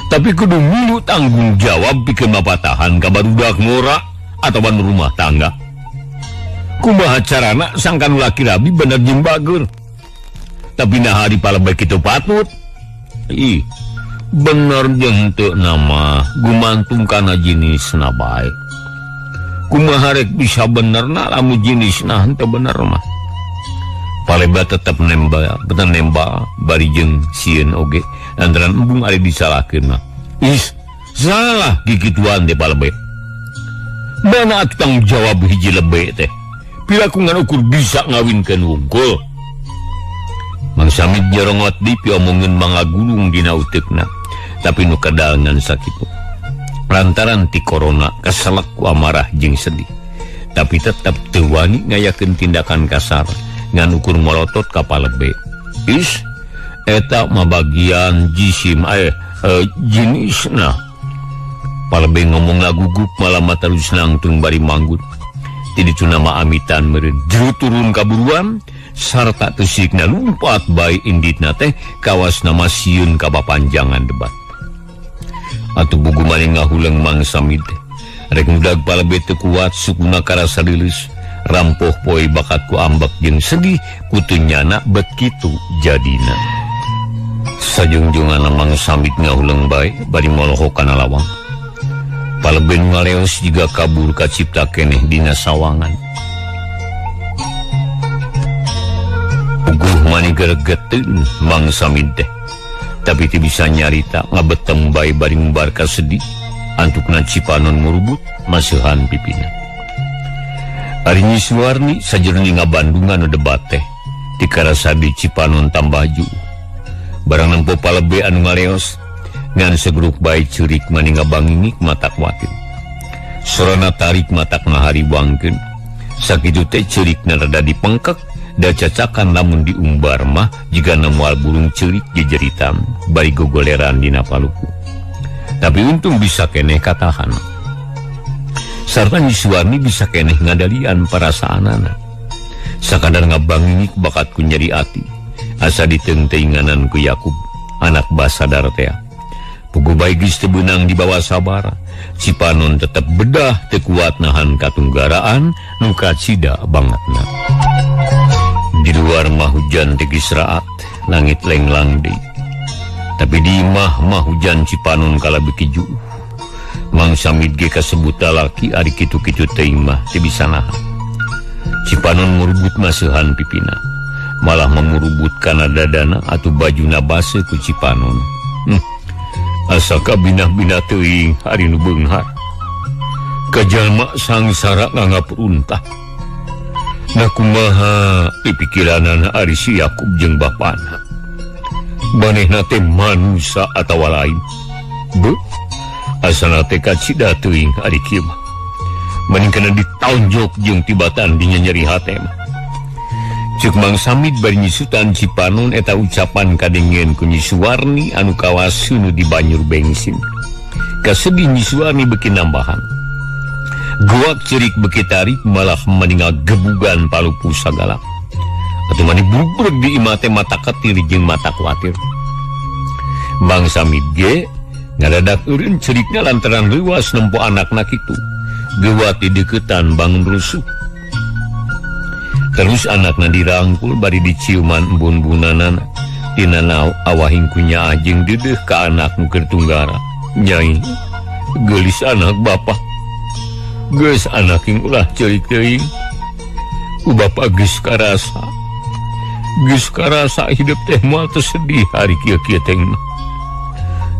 Tapi kudu milu tanggung jawab pikeun mapatahan ka barudak ngora atawa rumah tangga. Kumaha carana sangkan laki rabi bener jeung bager. Tapi naha ari palebe kitu patut? Ih, bener jeung teu nama gumantung kana jenisna bae. Kumaha rek bisa bener na lamun jenisna henteu bener mah. Paleba tetep nembak, bener nembak bari jeung sieun oge lantaran embung ari disalahkeun mah. Ih, salah gigituan teh palebe. Mana atuh tanggung jawab hiji lebe teh? Piraku ngan ukur bisa ngawinkeun wungkul. Mang Samid nyorongot di piomongeun mangagulung dina uteukna. Tapi nu kadal ngan sakitu. Lantaran ti corona keselak ku amarah jeung sedih. Tapi tetep teu wani ngayakeun tindakan kasar ngan ukur molotot ka palebe. Is eta mah bagian jisim jenisna. Palebe ngomong ngagugup malah terus nangtung bari manggut. Ti ditu nama amitan meureun jero turun kaburuan sarta teusikna lumpat bae inditna teh kawas nama sieun ka bapanjangan debat. Atuh bugu maneh ngahuleng Mang Samid teh. Rek ngudag palebe teu kuat sukuna karasa lilis. Rampoh poe bakat ku ambek jeung sedih kutu nyana bet kitu jadina. Sajungjungan Mang Samid ngahuleng bae bari molohok kana lawang. Palebe nu ngaleos jiga kabur kacipta keneh dina sawangan. Puguh mani geregeteun Mang Samid teh. Tapi teu bisa nyarita ngabetem bae bari ngumbar kasedih. Antukna Cipanon ngurubut maseuhan pipina. Ari Nyi Suwarni sajroning ngabandungan nu debat teh tikarasa di Cipanon tambah juuh. Barang nempo palebe anu ngaleos ngan segruk bae ceurik mani ngabangingik mata kuatir. Sorana tarik matak ngahariwangkeun. Sakitu teh ceurikna rada dipengkek da cacakan lamun diumbar mah jigana moal burung ceurik jejeritan bari gogoleran dina paluku. Tapi untung bisa keneh katahan. Sarta Nyi Suwarni bisa keneh ngadalian perasaanana. Sakadar ngabangingik bakat ku nyeri ati. Asa diteungteuinganan ku Yakub, anak basadar tea. Puguh bae geus teu beunang dibawa sabara. Cipanon tetep bedah teu kuat nahan katunggaraan nu kacida bangetna. Di luar mah hujan teh geus raat, langit lenglang deui. Tapi di imah mah hujan Cipanon kalabeuki juuh. Mang Samid ge kasebut lalaki ari kitu-kitu teuing mah teu bisa nahan. Cipanon murubut maseuhan pipina. Malah memurubut kana dadana atuh bajuna baseuh ku Cipanon. Asa kabinah-binah teuing ari nu beunghar. Kajalma sangsara nganggap runtah. Nah kumaha pipikiranana ari si Yakub jeung bapana. Manehna teh manusa atawa lain. Beuh, asana teh kacida teuing ari kieu mah. Mending kana ditonjok jeung tibatan dinyeri hate mah. Ceuk Mang Samid bari nyisutan Cipanon eta ucapan kadengen ku Nyi Suwarni anu kawas nu dibanyur bensin. Kasedih Nyi Suwarni beuki nambahan. Guak cerik beuki tarik malah meninggal gebugan palupu sagala. Atuh mani bubreg di imah teh mata ketir jeung mata kuatir. Mang Samid ge ngadadak eureun cerikna lantaran leuwas nempo anakna kitu. Geuwat di deukeutan bangun rusuh. Terus anakna dirangkul bari diciuman embun-bunanana. Tina awahing kunya jeung deudeuh ka anak nu keur tunggara. Nyai, geulis anak bapa. Geus anak ing ulah ceurik teuing. Ku bapa geus karasa. Geus karasa hidup teh moal teu sedih hari kieu-kieu teh mah.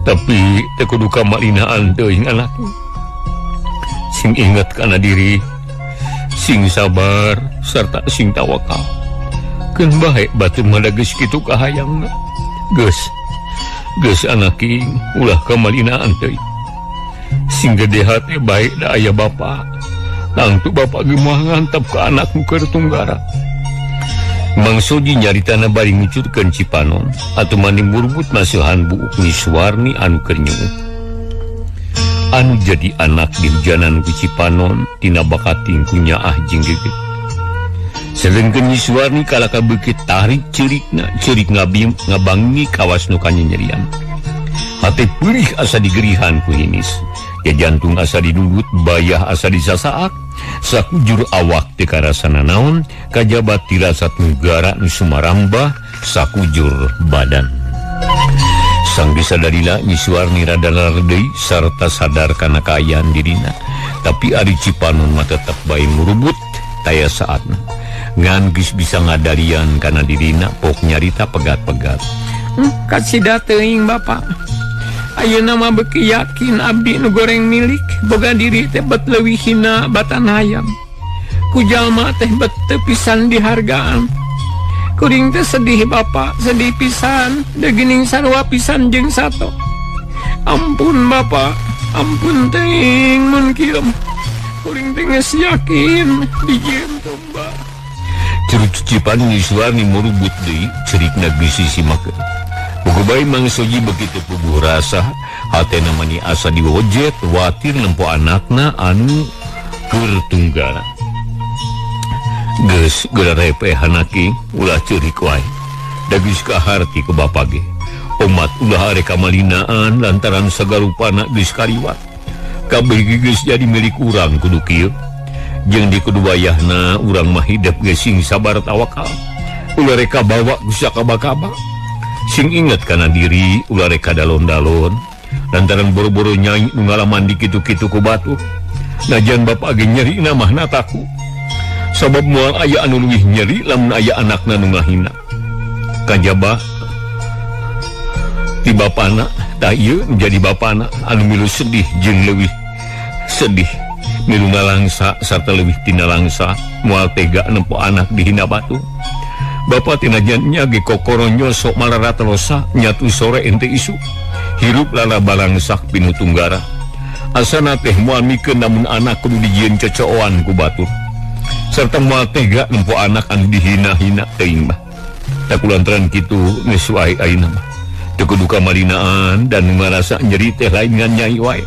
Tapi teu kudu kamalinaan teuing anak. Sing inget kana diri, sing sabar serta sing tawakal. Keun bae batur mah da geus kitu kahayangna. Geus, geus anak ing ulah kamalinaan teuing. Sing gede hate bae da aya bapa. Tangtu bapa ge moal ngantep ka anak nu keur tunggara. Mang Soji nyaritana bari ngucurkeun Cipanon atuh mani murbut masihan buuk Nyi Suwarni anu keur nyuuh. Anu jadi anak di hujanan ku Cipanon tina bakating ku nyaah jeung geget. Sedengkeun Nyi Suwarni kalaka beuki tarik ceurikna, ceurik ngabim ngabangi kawas nu kanyanyerian. Hate peurih asa digerihan ku hinis. Ya jantung asa didudut, bayah asa disasaak. Sakujur awak teu karasa nanaon, kajabat tirasa tunggara nu sumarambah sakujur badan. Sang bisa dalila Nyi Suwarni rada deui sarta sadar kana kaayaan dirina. Tapi ari Cipanon mah tetep bae murubut taya saatna. Ngan geus bisa ngadalian kana dirina pok nyarita pegat-pegat. Kacida teuing bapa. Ayeuna mah beuki yakin abdi nu goreng milik boga diri teh bet leuwih hina batan hayam. Ku jalma teh bet teu pisan dihargaan. Kuring teh sedih bapa, sedih pisan, degening sarua pisan jeung sato. Ampun bapa, ampun teuing mun kieu. Kuring teh geus yakin dijieun domba. Curut Cipan Nyi Suwarni murubut deui cerikna geus sisimakeun. Puguh bae Mang Soji begitu puguh rasa hatena mani asa diwojet watir nempo anakna anu keur tunggara. Geus geura repeh anaki ulah ceurik wae. Da geus kaharti ku bapa ge. Omat ulah arek kamalinaan lantaran sagarupana geus kaliwat. Kabeh geus jadi milik urang kudu kieu. Jeung di kudu wayahna urang mah hidep ge sing sabar tawakal. Ulah rek kabawa ku sakaba-kaba. Sing inget kana diri ulah rek kadalon-dalon lantaran boro-boro nyai nu ngalaman di kitu-kitu ku batur. Najan bapa ge nyeri na mah nataku. Sabab moal aya anu leuwih nyeri lamun aya anakna nu ngahina. Kajaba Ti bapana tah ieu jadi bapana anu milu sedih jeung leuwih sedih milu ngalangsa sarta leuwih tina langsa moal tega nempo anak dihina batur. Bapa tinajan nya ge kokoronyo sok malaratosa nyatu sore ente isu hirup lala balangsak pinuh tunggara. Asana teh moal mikeun namun anak kudu dijieun cecooan ku batur. Serta moal tega nempo anak anu dihina-hina teuing mah. Tak kulantaran kitu geus wae ayeuna mah. Teu kudu kamarinaan dan ngarasa nyeri teh lain ngan nyai wae.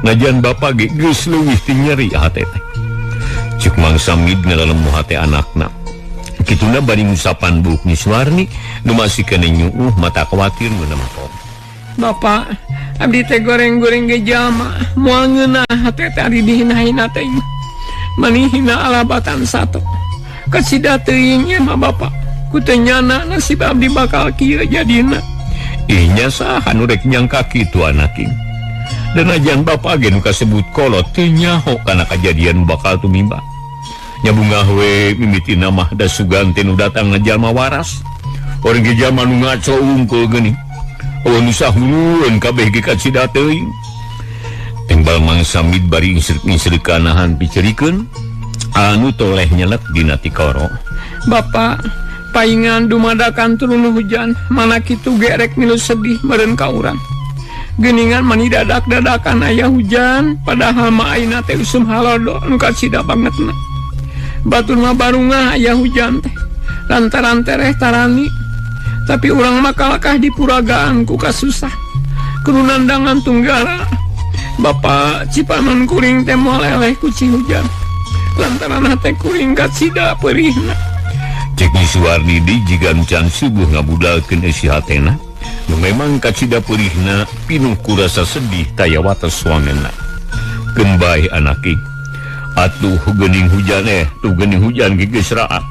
Najan bapa ge geus leuwih ti nyeri hate teh. Cek Mang Samid ngalalemu hate anakna. Kituna bari ngusapan buuk Nyi Suwarni nu masih keneh nyuuh mata khawatir mun motor. Bapak, abdi teh goreng-goreng ge jalma moal ngeunah hate teh ari dihina-hina teh. Manihina alabatan satu. Kasida teuing ieu mah bapak. Ku teu nyana nasib abdi bakal kieu jadina. Ih nya saha nu rek nyangka kitu anaking. Dan ajan bapak ge nu kasebut kolot teu nyaho kana kajadian bakal tumiba. Nya bungah we mimitina mah da sugan teh nu datang jalma waras. Orang ge jalma nu ngaco unggul geuning. Eueuh nu sahulueun kabeh ge kacida teuing. Tembal Mang Samid bari insrek-insrek kanahan picerikeun anu toleh nyelek dina tikoro. Bapak, paingan dumadakan turun hujan, mana kitu ge rek milu sedih meureun ka urang. Geuningan mani dadak-dadakan aya hujan, padahal mah ayeuna teh usum halodo nu kacida bangetna. Batur mah barungah aya hujan teh, lantaran tereh tarani. Tapi urang mah kalakah dipuragaan ku kasusah. Kudu nandangan tunggara. Bapak cipanon kuring teh moal eleh ku ci hujan. Lantaran hate kuring kacida peurihna. Cek Nyi Suwarni di jiga nu can subuh ngabudalkeun eusi hatena. Nu memang kacida peurihna pinuh ku rasa sedih taya wates wangenna. Keun bae anaki. Atuh geuning hujan tuh geuning hujan ge geus raat.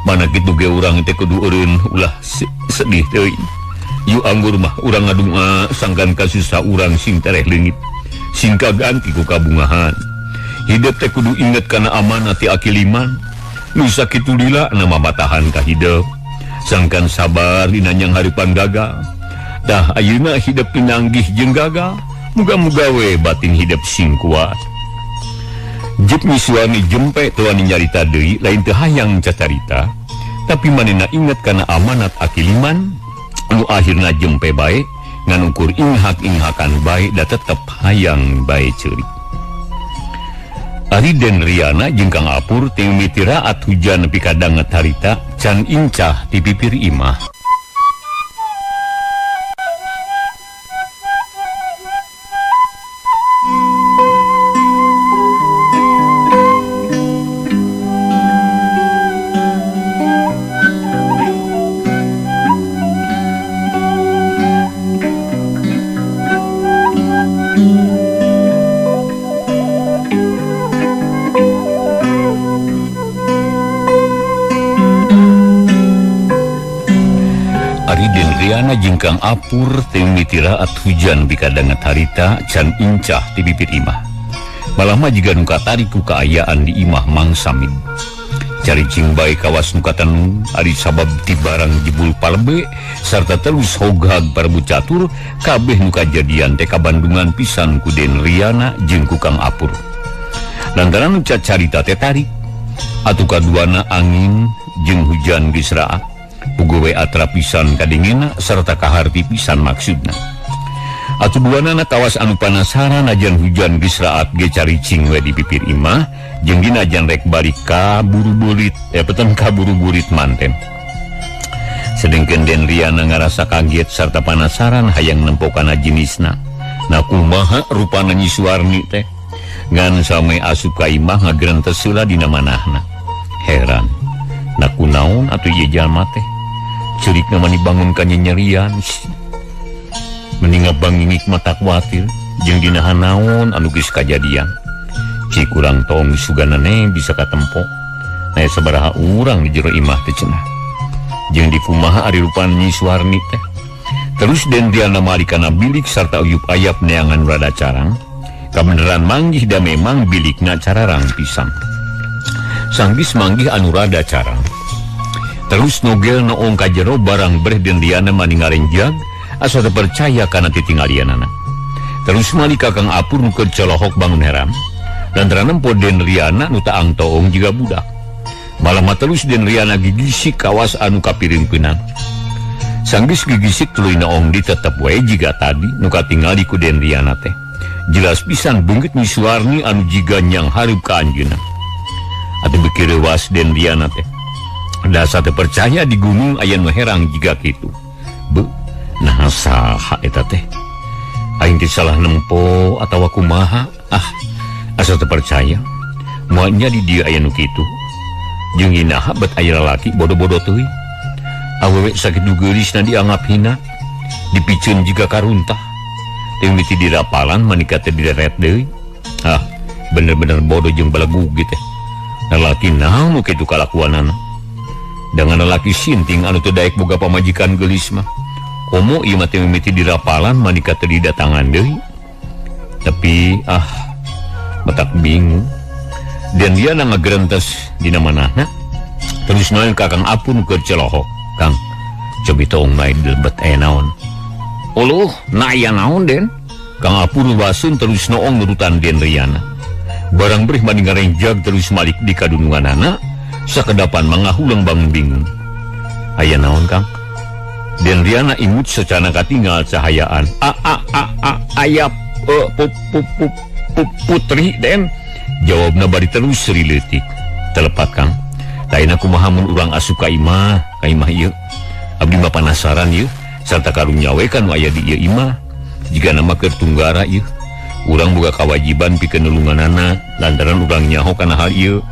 Mana kitu ge urang teh kudu eureun ulah sedih teuing. Yu anggur mah urang ngadunga sangkan kasusah urang sing tereh leungit. Sing kaganti ku kabungahan. Hidup teh kudu inget kana amanah ti akiliman. Nu sakitu lila nama batahan ka hidup. Sangkan sabar dina nyang haripan gagal. Dah ayeuna hidup pinanggih jeung gagal. Muga-muga we batin hidup sing kuat. Jep Nyi Suwarni jempe tuan nyarita deui lain teu hayang cacarita, tapi manehna inget kana amanat akiliman nu akhirna jempe bae ngan ukur inghak-inghakan bae da tetep hayang bae ceurik. Ari Den Riana jeung Kang Apur teu mitiraat hujan nepi ka danget harita can incah ti pipir imah. Jeung Kang Apur teu mitiraat hujan bikadanget harita can incah ti bibir imah. Malah mah jiga nu katarik ku kaayaan di imah Mang Samid. Caricing bae kawas nu katenung ari sabab ti barang jebul palebe sarta terus hoghag parebut catur kabeh nu kajadian teh kabandungan pisan ku Den Riana jeung ku Kang Apur. Lantaran nu cacarita teh tarik atuh kaduana angin jeung hujan geus raat. Puguh we atra pisan kadingena serta kaharti pisan maksudna. Atuh duanana kawas anu panasaran najan hujan geus raat ge caricing we di pipir imah jeung dinajan rek balik ka buru-burit peten ka buru-burit manten. Sedengkeun Den Riana ngarasa kaget sarta panasaran hayang nempo kana jenisna. Na kumaha rupana Nyi Suwarni teh? Ngan same asup ka imah ngagerentes heula dina manahna. Heran. Na kunaon atuh ieu jalma teh? Ceurikna mani bangun ka nyenyerian. Mending ngabangingik mata kuatir jeung dina hanaon anu geus kajadian. Ci kurang tong suganane bisa katempo. Aya sabaraha urang di jero imah teh cenah. Jeung dikumaha ari rupana Nyi Suwarni teh. Terus Den Riana mali kana bilik sarta uyup ayap neangan rada carang. Kabeneran manggih da memang bilikna cararang pisan. Sanggis manggih anu rada carang. Terus nogel noong ka jero barang breh Den Riana mani ngarenjag Asa teu percaya kana titinggalianana. Terus malika Kang Apur nu keur colohok bangun heran. Lantaran nempo Den Riana nu taang toong jiga budak. Malah mah terus Den Riana gigisik kawas anu kapiringkeunan. Sanggeus gigisik tuluy naong di tetep wae jiga tadi nu katingali ku Den Riana teh. Jelas pisan beungeut Nyi Suwarni anu jiga nyang hareup ka anjeunna. Atuh beuki reuwas Den Riana teh. Dasa teu percaya di gunung aya nu herang jiga kitu. Beuh, nah saha eta teh? Aing teh salah nempo atawa kumaha? Ah, asa teu percaya. Moal nya di dieu aya nu kitu. Jeung inaha bet aya lalaki bodoh-bodoh teuing. Awewe sakitu geulisna dianggap hina, dipiceun jiga karuntah. Teu miti dirapalan manika teh direret deui. Ah, bener-bener bodoh jeung belegug teh. Lalaki naon nu kitu kalakuanana? Dengan lalaki sinting anu teu daek boga pamajikan geulis mah. Komo ieu mah teu mimiti dirapalan manika teu didatangan deui. Tapi ah, matak bingung. Dan dia ngagerentes dina manahna. Terus naon ka Kang Apun keur celohok. Kang, cobi toong naik dilebet aya naon. Uluh, na aya naon Den? Kang Apun wasun terus noong nurutan Den Riana. Barang berih mani ngarenjag terus malik di kadununganana, sakedapan mangahulang bangun bingung. Aya naon Kang? Den Riana imut secana katingal cahayaan. A a a a aya e, pu, pu, pu, pu, putri Den. Jawabna bari terus seri leutik. Telepat Kang. Taina kumaha mun urang asup ka imah, ka imah ieu. Abdi mah panasaran ieu, sarta karunya we kan aya di ieu imah. Jika nama keur tunggara ieu, urang boga kawajiban pikeun nulunganana lantaran urang nyaho kana hal ieu.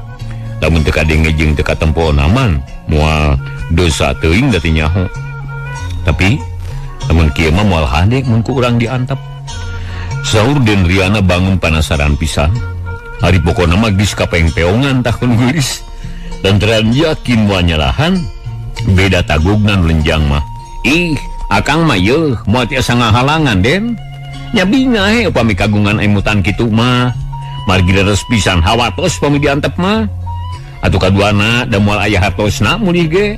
Lamun teu kadenge jeung teu katempo naman, moal dosa teuing da teu nyaho. Tapi lamun kieu mah moal hade mun ku urang diantep. Saur Den Riana bangun panasaran pisan. Ari pokona mah geus kapengpeongan tah kun geulis. Lantaran yakin moal nyalahan, beda tagugna nu lenjang mah. Ih, akang mah yeuh moal tiasa ngahalangan Den. Nya bingah he upami kagungan emutan kitu mah. Margi leres pisan hawatos upami diantep mah. Atuh kaduana da moal aya hartosna mulih ge.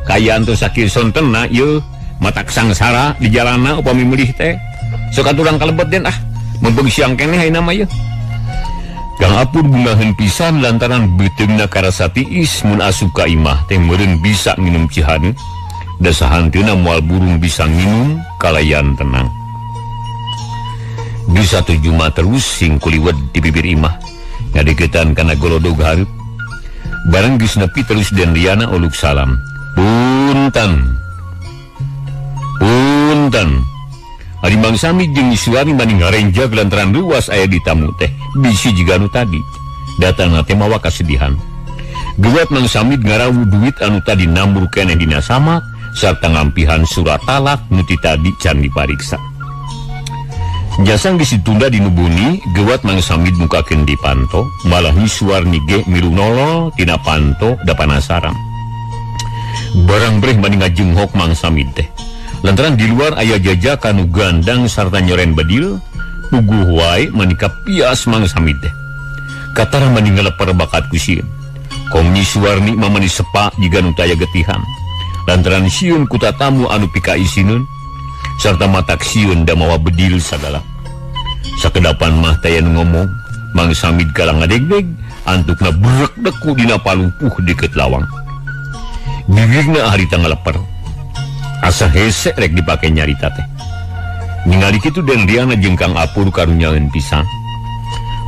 Kaayaan teu sakieu sontenna yeuh, matak sangsara di jalanna upami mulih teh. Sok atuh urang kalebet Den ah. Mumpung siang keneh ayeuna mah yeuh. Kang Apur bungaheun pisan lantaran beuteungna karasa tiis mun asup ka imah teh meureun bisa nginum cihaneut. Da sahanteuna moal burung bisa nginum kalayan tenang. Bisa tujuh mah terus sing kuliwet di bibir imah ngadeukeutan kana golodog hareup. Bareng geus nepi terus Den Riana uluk salam. Punten. Punten. Ari Mang Sami jeung Nyi Suwarni mani ngarenjag lantaran luas aya di tamu teh. Bisi jiga nu tadi. Datangna teh mawa kasedihan. Gewat Mang Samid ngarawu duit anu tadi nambur keneh dina samak sarta ngampihan surat talak nu ti tadi can dipariksa. Jasang geus ditunda di nubuni, gewat Mang Samid mukakeun di panto, malah Nyi Suwarni ge milu nolol tina panto da panasaran. Barang breh mani ngajenghok Mang Samid teh. Lantaran di luar aya jajakan nu gandang sarta nyoren bedil, puguh wae manika pias Mang Samid teh. Katara mani ngaleper bakat ku sieun. Kong Nyi Suwarni mah mani sepa jiga nu taya getihan. Lantaran sieun ku tatamu anu pikaisineun sarta matak sieun da mawa bedil sagala. Sakedapan mah taya nu ngomong, Mang Samid kalah ngadegdeg, antukna brek deku dina palumpuh deukeut lawang. Bibirna harita ngaleper. Asa hese rek dipake nyarita teh. Ningali kitu Den Riana jeung Kang Apur karunyaeun pisan.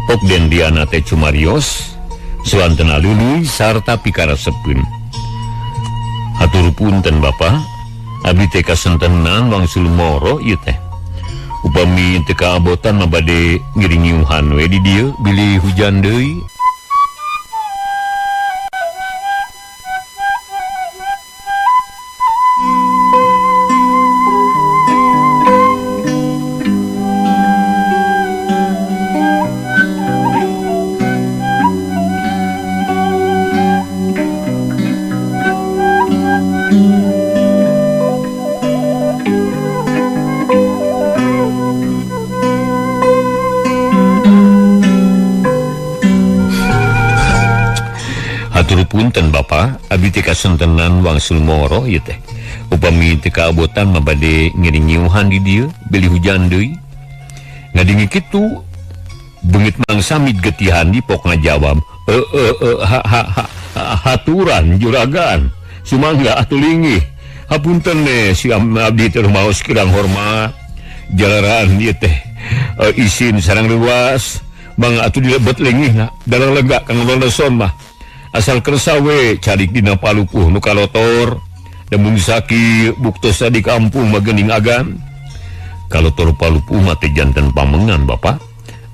Pok Den Riana teh cumarios, suantena luluy sarta pikarasepeun. Hatur punten Bapa, abdi teh kasentenan wangsul moro ieu teh. Upami teu kaabotan mah bade ngiringiuhan we di dieu bilih hujan deui. Hatur punten Bapa, abdi teh kasentenan wangsul moro ieu teh. Upami teu kaabotan mah bade ngiring nyiuhan di dieu bilih hujan deui. Ngadingi kitu beungit Mang Samid getihan dipok ngajawab, ha ha ha haturan juragan. Sumangga atuh linggih. Hapunten ne si abdi teh rumaos kirang hormat. Jalaran ieu teh isin sareng luas. Mangga atuh dilebet linggihna, dalang lega kang leson mah. Asal kersa we calik dina palupuh nu kalotor. Demung sakieu buktosa di kampung mah geuning agan. Kalotor palupuh mah teh janten pamengan Bapak.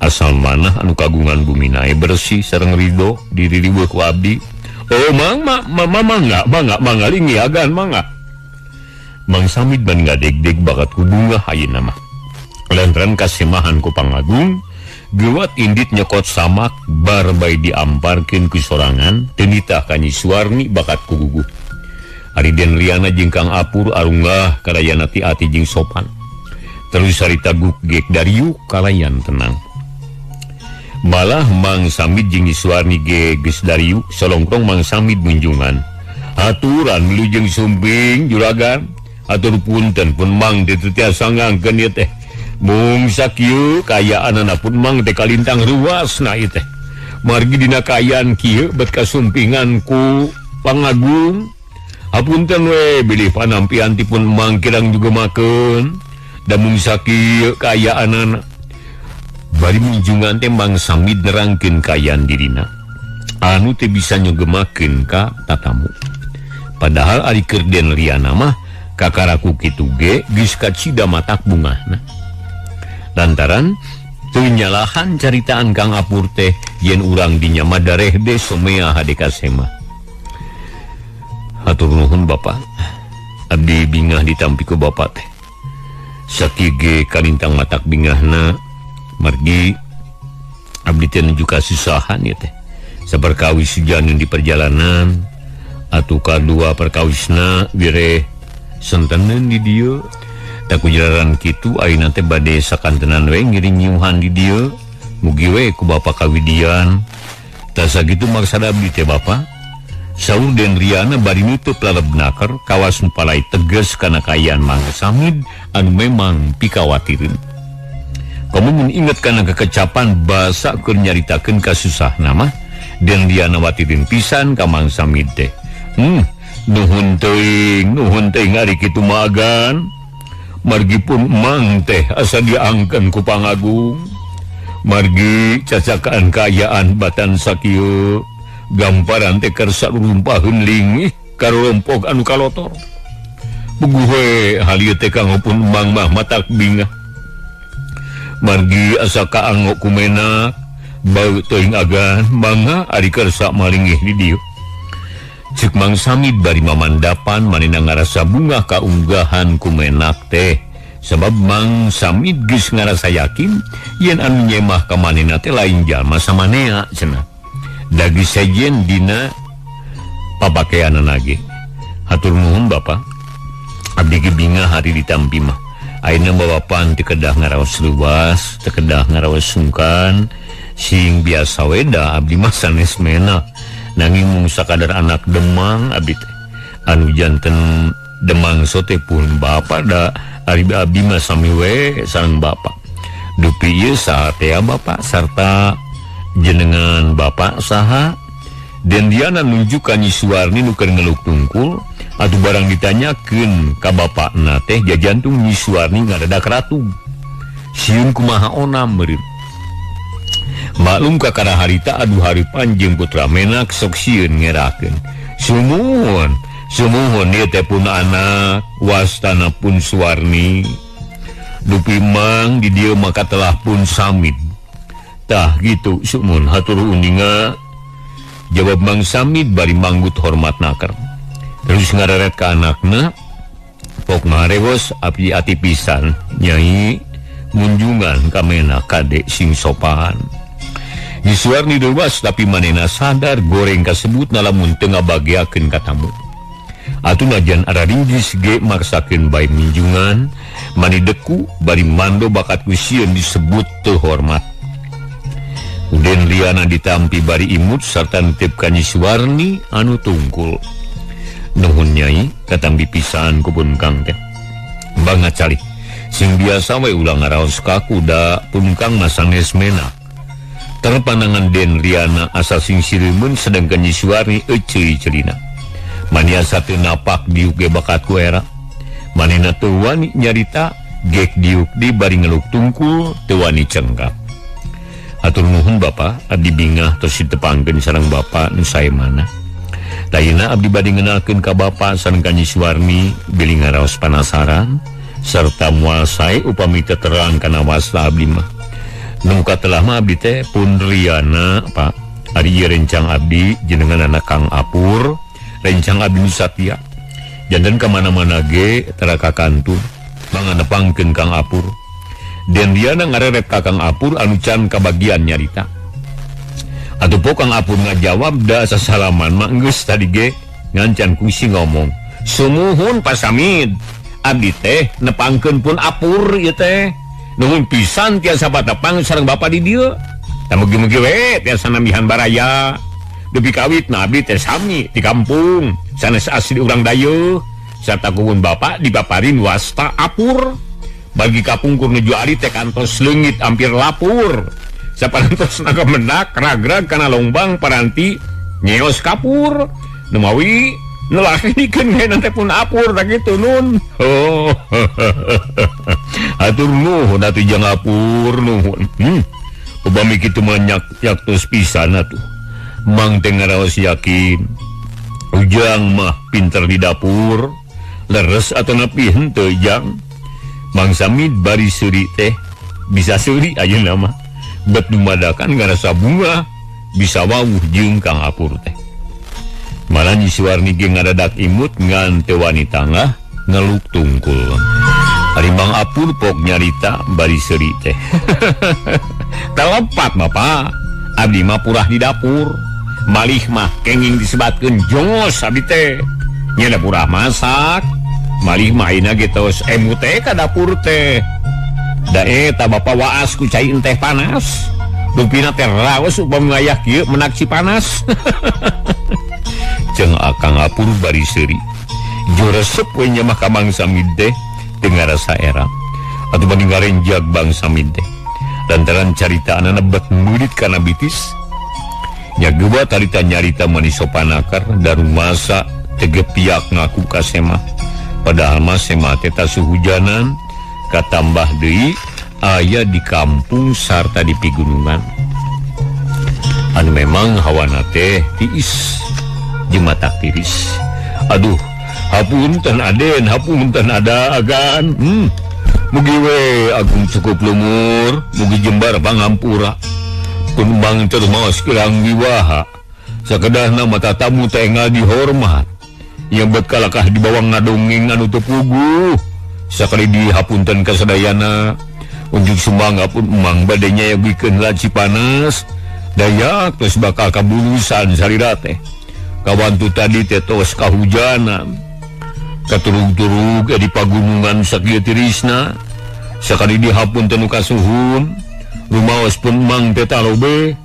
Asal manah anu kagungan bumina bersih sareng ridho diririweuh ku abdi. Oh mang ma ma mangga mangga mangga linggih agan mangga. Mang Samid ban ngadegdeg bakat ku bungah ayeuna mah. Lantaran kasemahan ku Pangagung, gewat indit nyekot samak bar bae diamparkeun ku sorangan teu nitah ka Nyi Suwarni bakat ku guguh. Ari Den Riana jeung Kang Apur arunggah karayana ti ati jeung sopan. Terus harita guk gek dariuk kalayan tenang. Malah Mang Samid jeung Nyi Suwarni ge geus dariuk solongtong Mang Samid munjungan. Aturan wilujeng sumping juragan. Atur punten pun Mang teh teu tiasa ngangkeun ieu teh. Mung sakieu kaayaanana pun Mang teh kalintang ruasna ieu teh. Margi dina kaayaan kieu bet kasumpingan ku Pangagung. Hapunten we bilih panampian ti pun Mang kirang juga makeun. Da mung sakieu kaayaanana. Bari munjungan teh Mang Samid nerangkeun kaayaan dirina. Anu teh bisa nyegemakeun ka tatamu. Padahal ari keur Den Riana mah kakaraku kitu ge geus kacida matak bungahna. Lantaran teu nyalahan caritaan Kang Apur teh yen urang dinya mah darehde somea hade kasema. Hatur nuhun Bapak. Abdi bingah ditampi ku Bapak teh. Sakieu ge kalintang matak bingahna margi abdi teh nuju kasusahan ieu teh. Saperkawis hujan di perjalanan atuh kadua perkawisna wireh senteneun di dieu. Takujararan kitu ayeuna teh bade sakantenan we ngiring nyiuhan di dieu. Mugi we ku Bapak kawidian. Tah sakitu maksad abdi teh Bapak. Saur Den Riana bari nutup laleb naker kawas nu palai tegas kana kaayaan Mang Samid anu memang pikawatireun. Komo mun inget kana kekecapan basa keur nyaritakeun kasusahna mah Den Riana watireun pisan ka Mang Samid teh. Nuhun teuing ari kitu mah agan. Margi pun Mang teh asa diangkeun ku Pangagung. Margi cacakaan kaayaan batan sakieu gamparan teh kersa rumpaheun lingih karompok anu kalotor. Puguh we hal ieu teh kanggo pun Mang mah matak bingah. Margi asa kaanggo kumena bau teuing agan mangga ari kersa malingih di dieu. Cek Mang Samid bari mamandapan manehna ngarasa bungah kaunggahan kumenak teh. Sebab Mang Samid geus ngarasa yakin yen anu nyemah ka manehna teh lain jalma samanea cenah. Dagi sejen dina papakeanana ge. Hatur nuhun Bapak. Abdi ge bingah hari ditampi mah. Ayeuna bawapan teu kedah ngaraos luas, teu kedah ngaraos sungkan, sing biasa we da abdi mah sanes mena. Nanging mung sakadar anak Demang abdi teh. Anu janten Demang sote pun bapa da ari abdi mah sami we sareng bapa. Dupi ieu saha teh bapa sarta jenengan bapa saha? Den Diana nunjuk ka Nyi Suwarni nu keur ngeluk tungkul atuh barang ditanyakeun ka bapakna teh jajantung Nyi Suwarni ngadadak ratug. Sieun kumaha onam meureun. Maklum kakara harita aduh hari panjang putra menak sok sieun ngerakeun. Sumuhun, sumuhun ieu teh pun anak wastana pun Suwarni. Dupi Mang di dieu maka telah pun Samid. Tah gitu sumuhun hatur uninga. Jawab Mang Samid bari manggut hormat naker. Terus ngareret ka anakna, pok marewos api ati pisan nyai munjungan ka menak kade sing sopan. Nyi Suwarni dewas tapi manehna sadar goreng kasebut lamun teu ngabageakeun ka tamu. Atuh najan araringgis ge maksakeun bae minjungan, mani deku bari mando bakat ku sieun disebut teu hormat. Den Riana ditampi bari imut sarta nitip ka Nyi Suwarni anu tungkul. Nuhun Nyai katambi pisan ku pun Kang teh. Bangga calik sing biasa we ulah ngaraos ka kuda pun Kang mah sanes mena. Terpandangan Den Riana asa sing sireumeun sedangkan Nyi Suwarni euceuy celina. Maniasa teu napak diuk ge bakat ku era. Manehna teu wani nyarita gek diuk di bari ngeluk tungkul teu wani cengkap. Atur nuhun Bapa, abdi bingah tos ditepangkeun sareng Bapa nu sae mana. Tayina abdi bade ngenalkeun ka Bapa sareng ka Nyi Suwarni bilih ngaraos panasaran serta moal sae upami teu terang kana wasta abdi mah. Nu katelah mah abdi teh pun Riana Pak. Ari ieu rencang abdi jenengan anak Kang Apur, rencang abdi nu satia. Janten ka mana-mana ge tara kakantun manganepangkeun Kang Apur. Den Riana ngareret ka Kang Apur anu can kabagian nyarita. Atuh po Kang Apur ngajawab da sasalaman mah geus tadi ge ngancan kungsi ngomong. Sumuhun Pak Samid, abdi teh nepangkeun pun Apur ieu teh. Nuhun pisan tiasa patepang sareng bapa di dieu. Tah mugi-mugi we tiasa nambihan baraya. Dupi kawit na abdi teh sami di kampung sanes asli urang dayeuh sarta kuhun bapa dipaparin wasta Apur. Bagi kapungkur nuju ari teh kantos leungit hampir lapur. Saparantos naga menak ragrag kana lombang paranti nyeos kapur. Numawi nulakenikeun we nanti pun Apur da kitu nun. Oh. Atur nuhun atuh jang Apur nuhun. Upami kitu mah yaktos pisan atuh. Mang teh ngaraos yakin. Ujang mah pinter di dapur. Leres atau napi henteu jang. Mang Samid bari seuri teh bisa seuri ayeuna mah. Bet dumadakan ngarasa bunga bisa wawuh jeung Kang Apur teh. Malah Nyi Suwarni ge ngadadak imut ngan teu wani tangah ngeluk tungkul. Ari Mang Apur pok nyarita bari seuri teh. Telepat Bapak, abdi mah purah di dapur. Malih mah kenging disebatkeun jongos abdi teh. Nya da purah masak. Malih mah ayeuna ge tos emut teh ka dapur teh. Da eta Bapak waas ku cai teh panas. Rupina teh raos upami wayah kieu menak si panas. Jeung Akang Apur bari seuri. Joresep we nya mah ka Mang Samid teh teu ngarasa era. Atuh bani ngarenjag Bang Samid teh. Lantaran caritaanana bet meurit kana bitis. Nya geua tarita nyarita mani sopanakar darumasa tegepiak ngaku ka Semah. Padahal mah Semah teh tasuhujanan katambah deui aya di kampung sarta di pigunungan. Anu memang hawana teh tiis jeung matak tiris. Aduh, hapunten Aden, hapunten ada agan. Mugi we agung cukup lumur, mugi jembar pangampura. Pun bang teu maos kirang wiwaha. Sakedahna mata tamu teh engal dihormat. Yang bet kalakah dibawa ngadongeng anu teu puguh. Sakali dihapunten ka sadayana. Unjuk sumangga pun emang bade nyayogikeun laci panas. Dayak terus bakal kabulusan salira teh. Kawantu tadi teh tos kahujanan. Katurug-turug di pagunungan sakieu tirisna. Sakali dihapunten nu kasuhun. Rumaos pun mang teh talobe.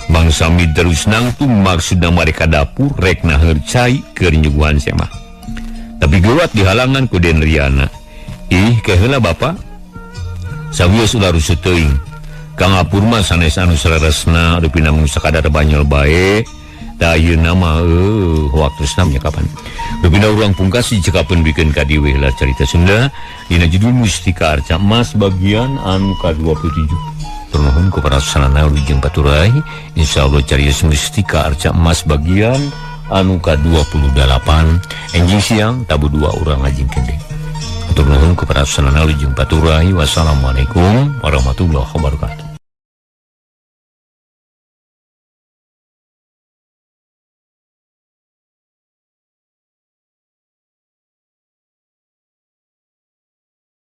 Mang Samid terus nangtung maksudna mereka dapur rek naheur cai keur nyuguhan Semah. Tapi geuwat dihalangan ku Den Riana. Ih keheula Bapa. Sawios ulah rusuh teuing. Kang Apur mah sanes anu saleresna rupina mung sakadar banyol bae. Da ayeuna mah waktosna nya kapan. Rupina urang pungkas dicekapeun bikeun ka dieu we lah carita Sunda dina judul Mustika Arca Emas bagian anu ka-27. Nuhun ku para sanana jeung paturai insyaallah carios Mustika Arca Emas bagian anu ka-28 enjing siang tabu 2 urang ngajingkeun deui. Nuhun ku para sanana jeung paturai. Wassalamualaikum warahmatullahi wabarakatuh.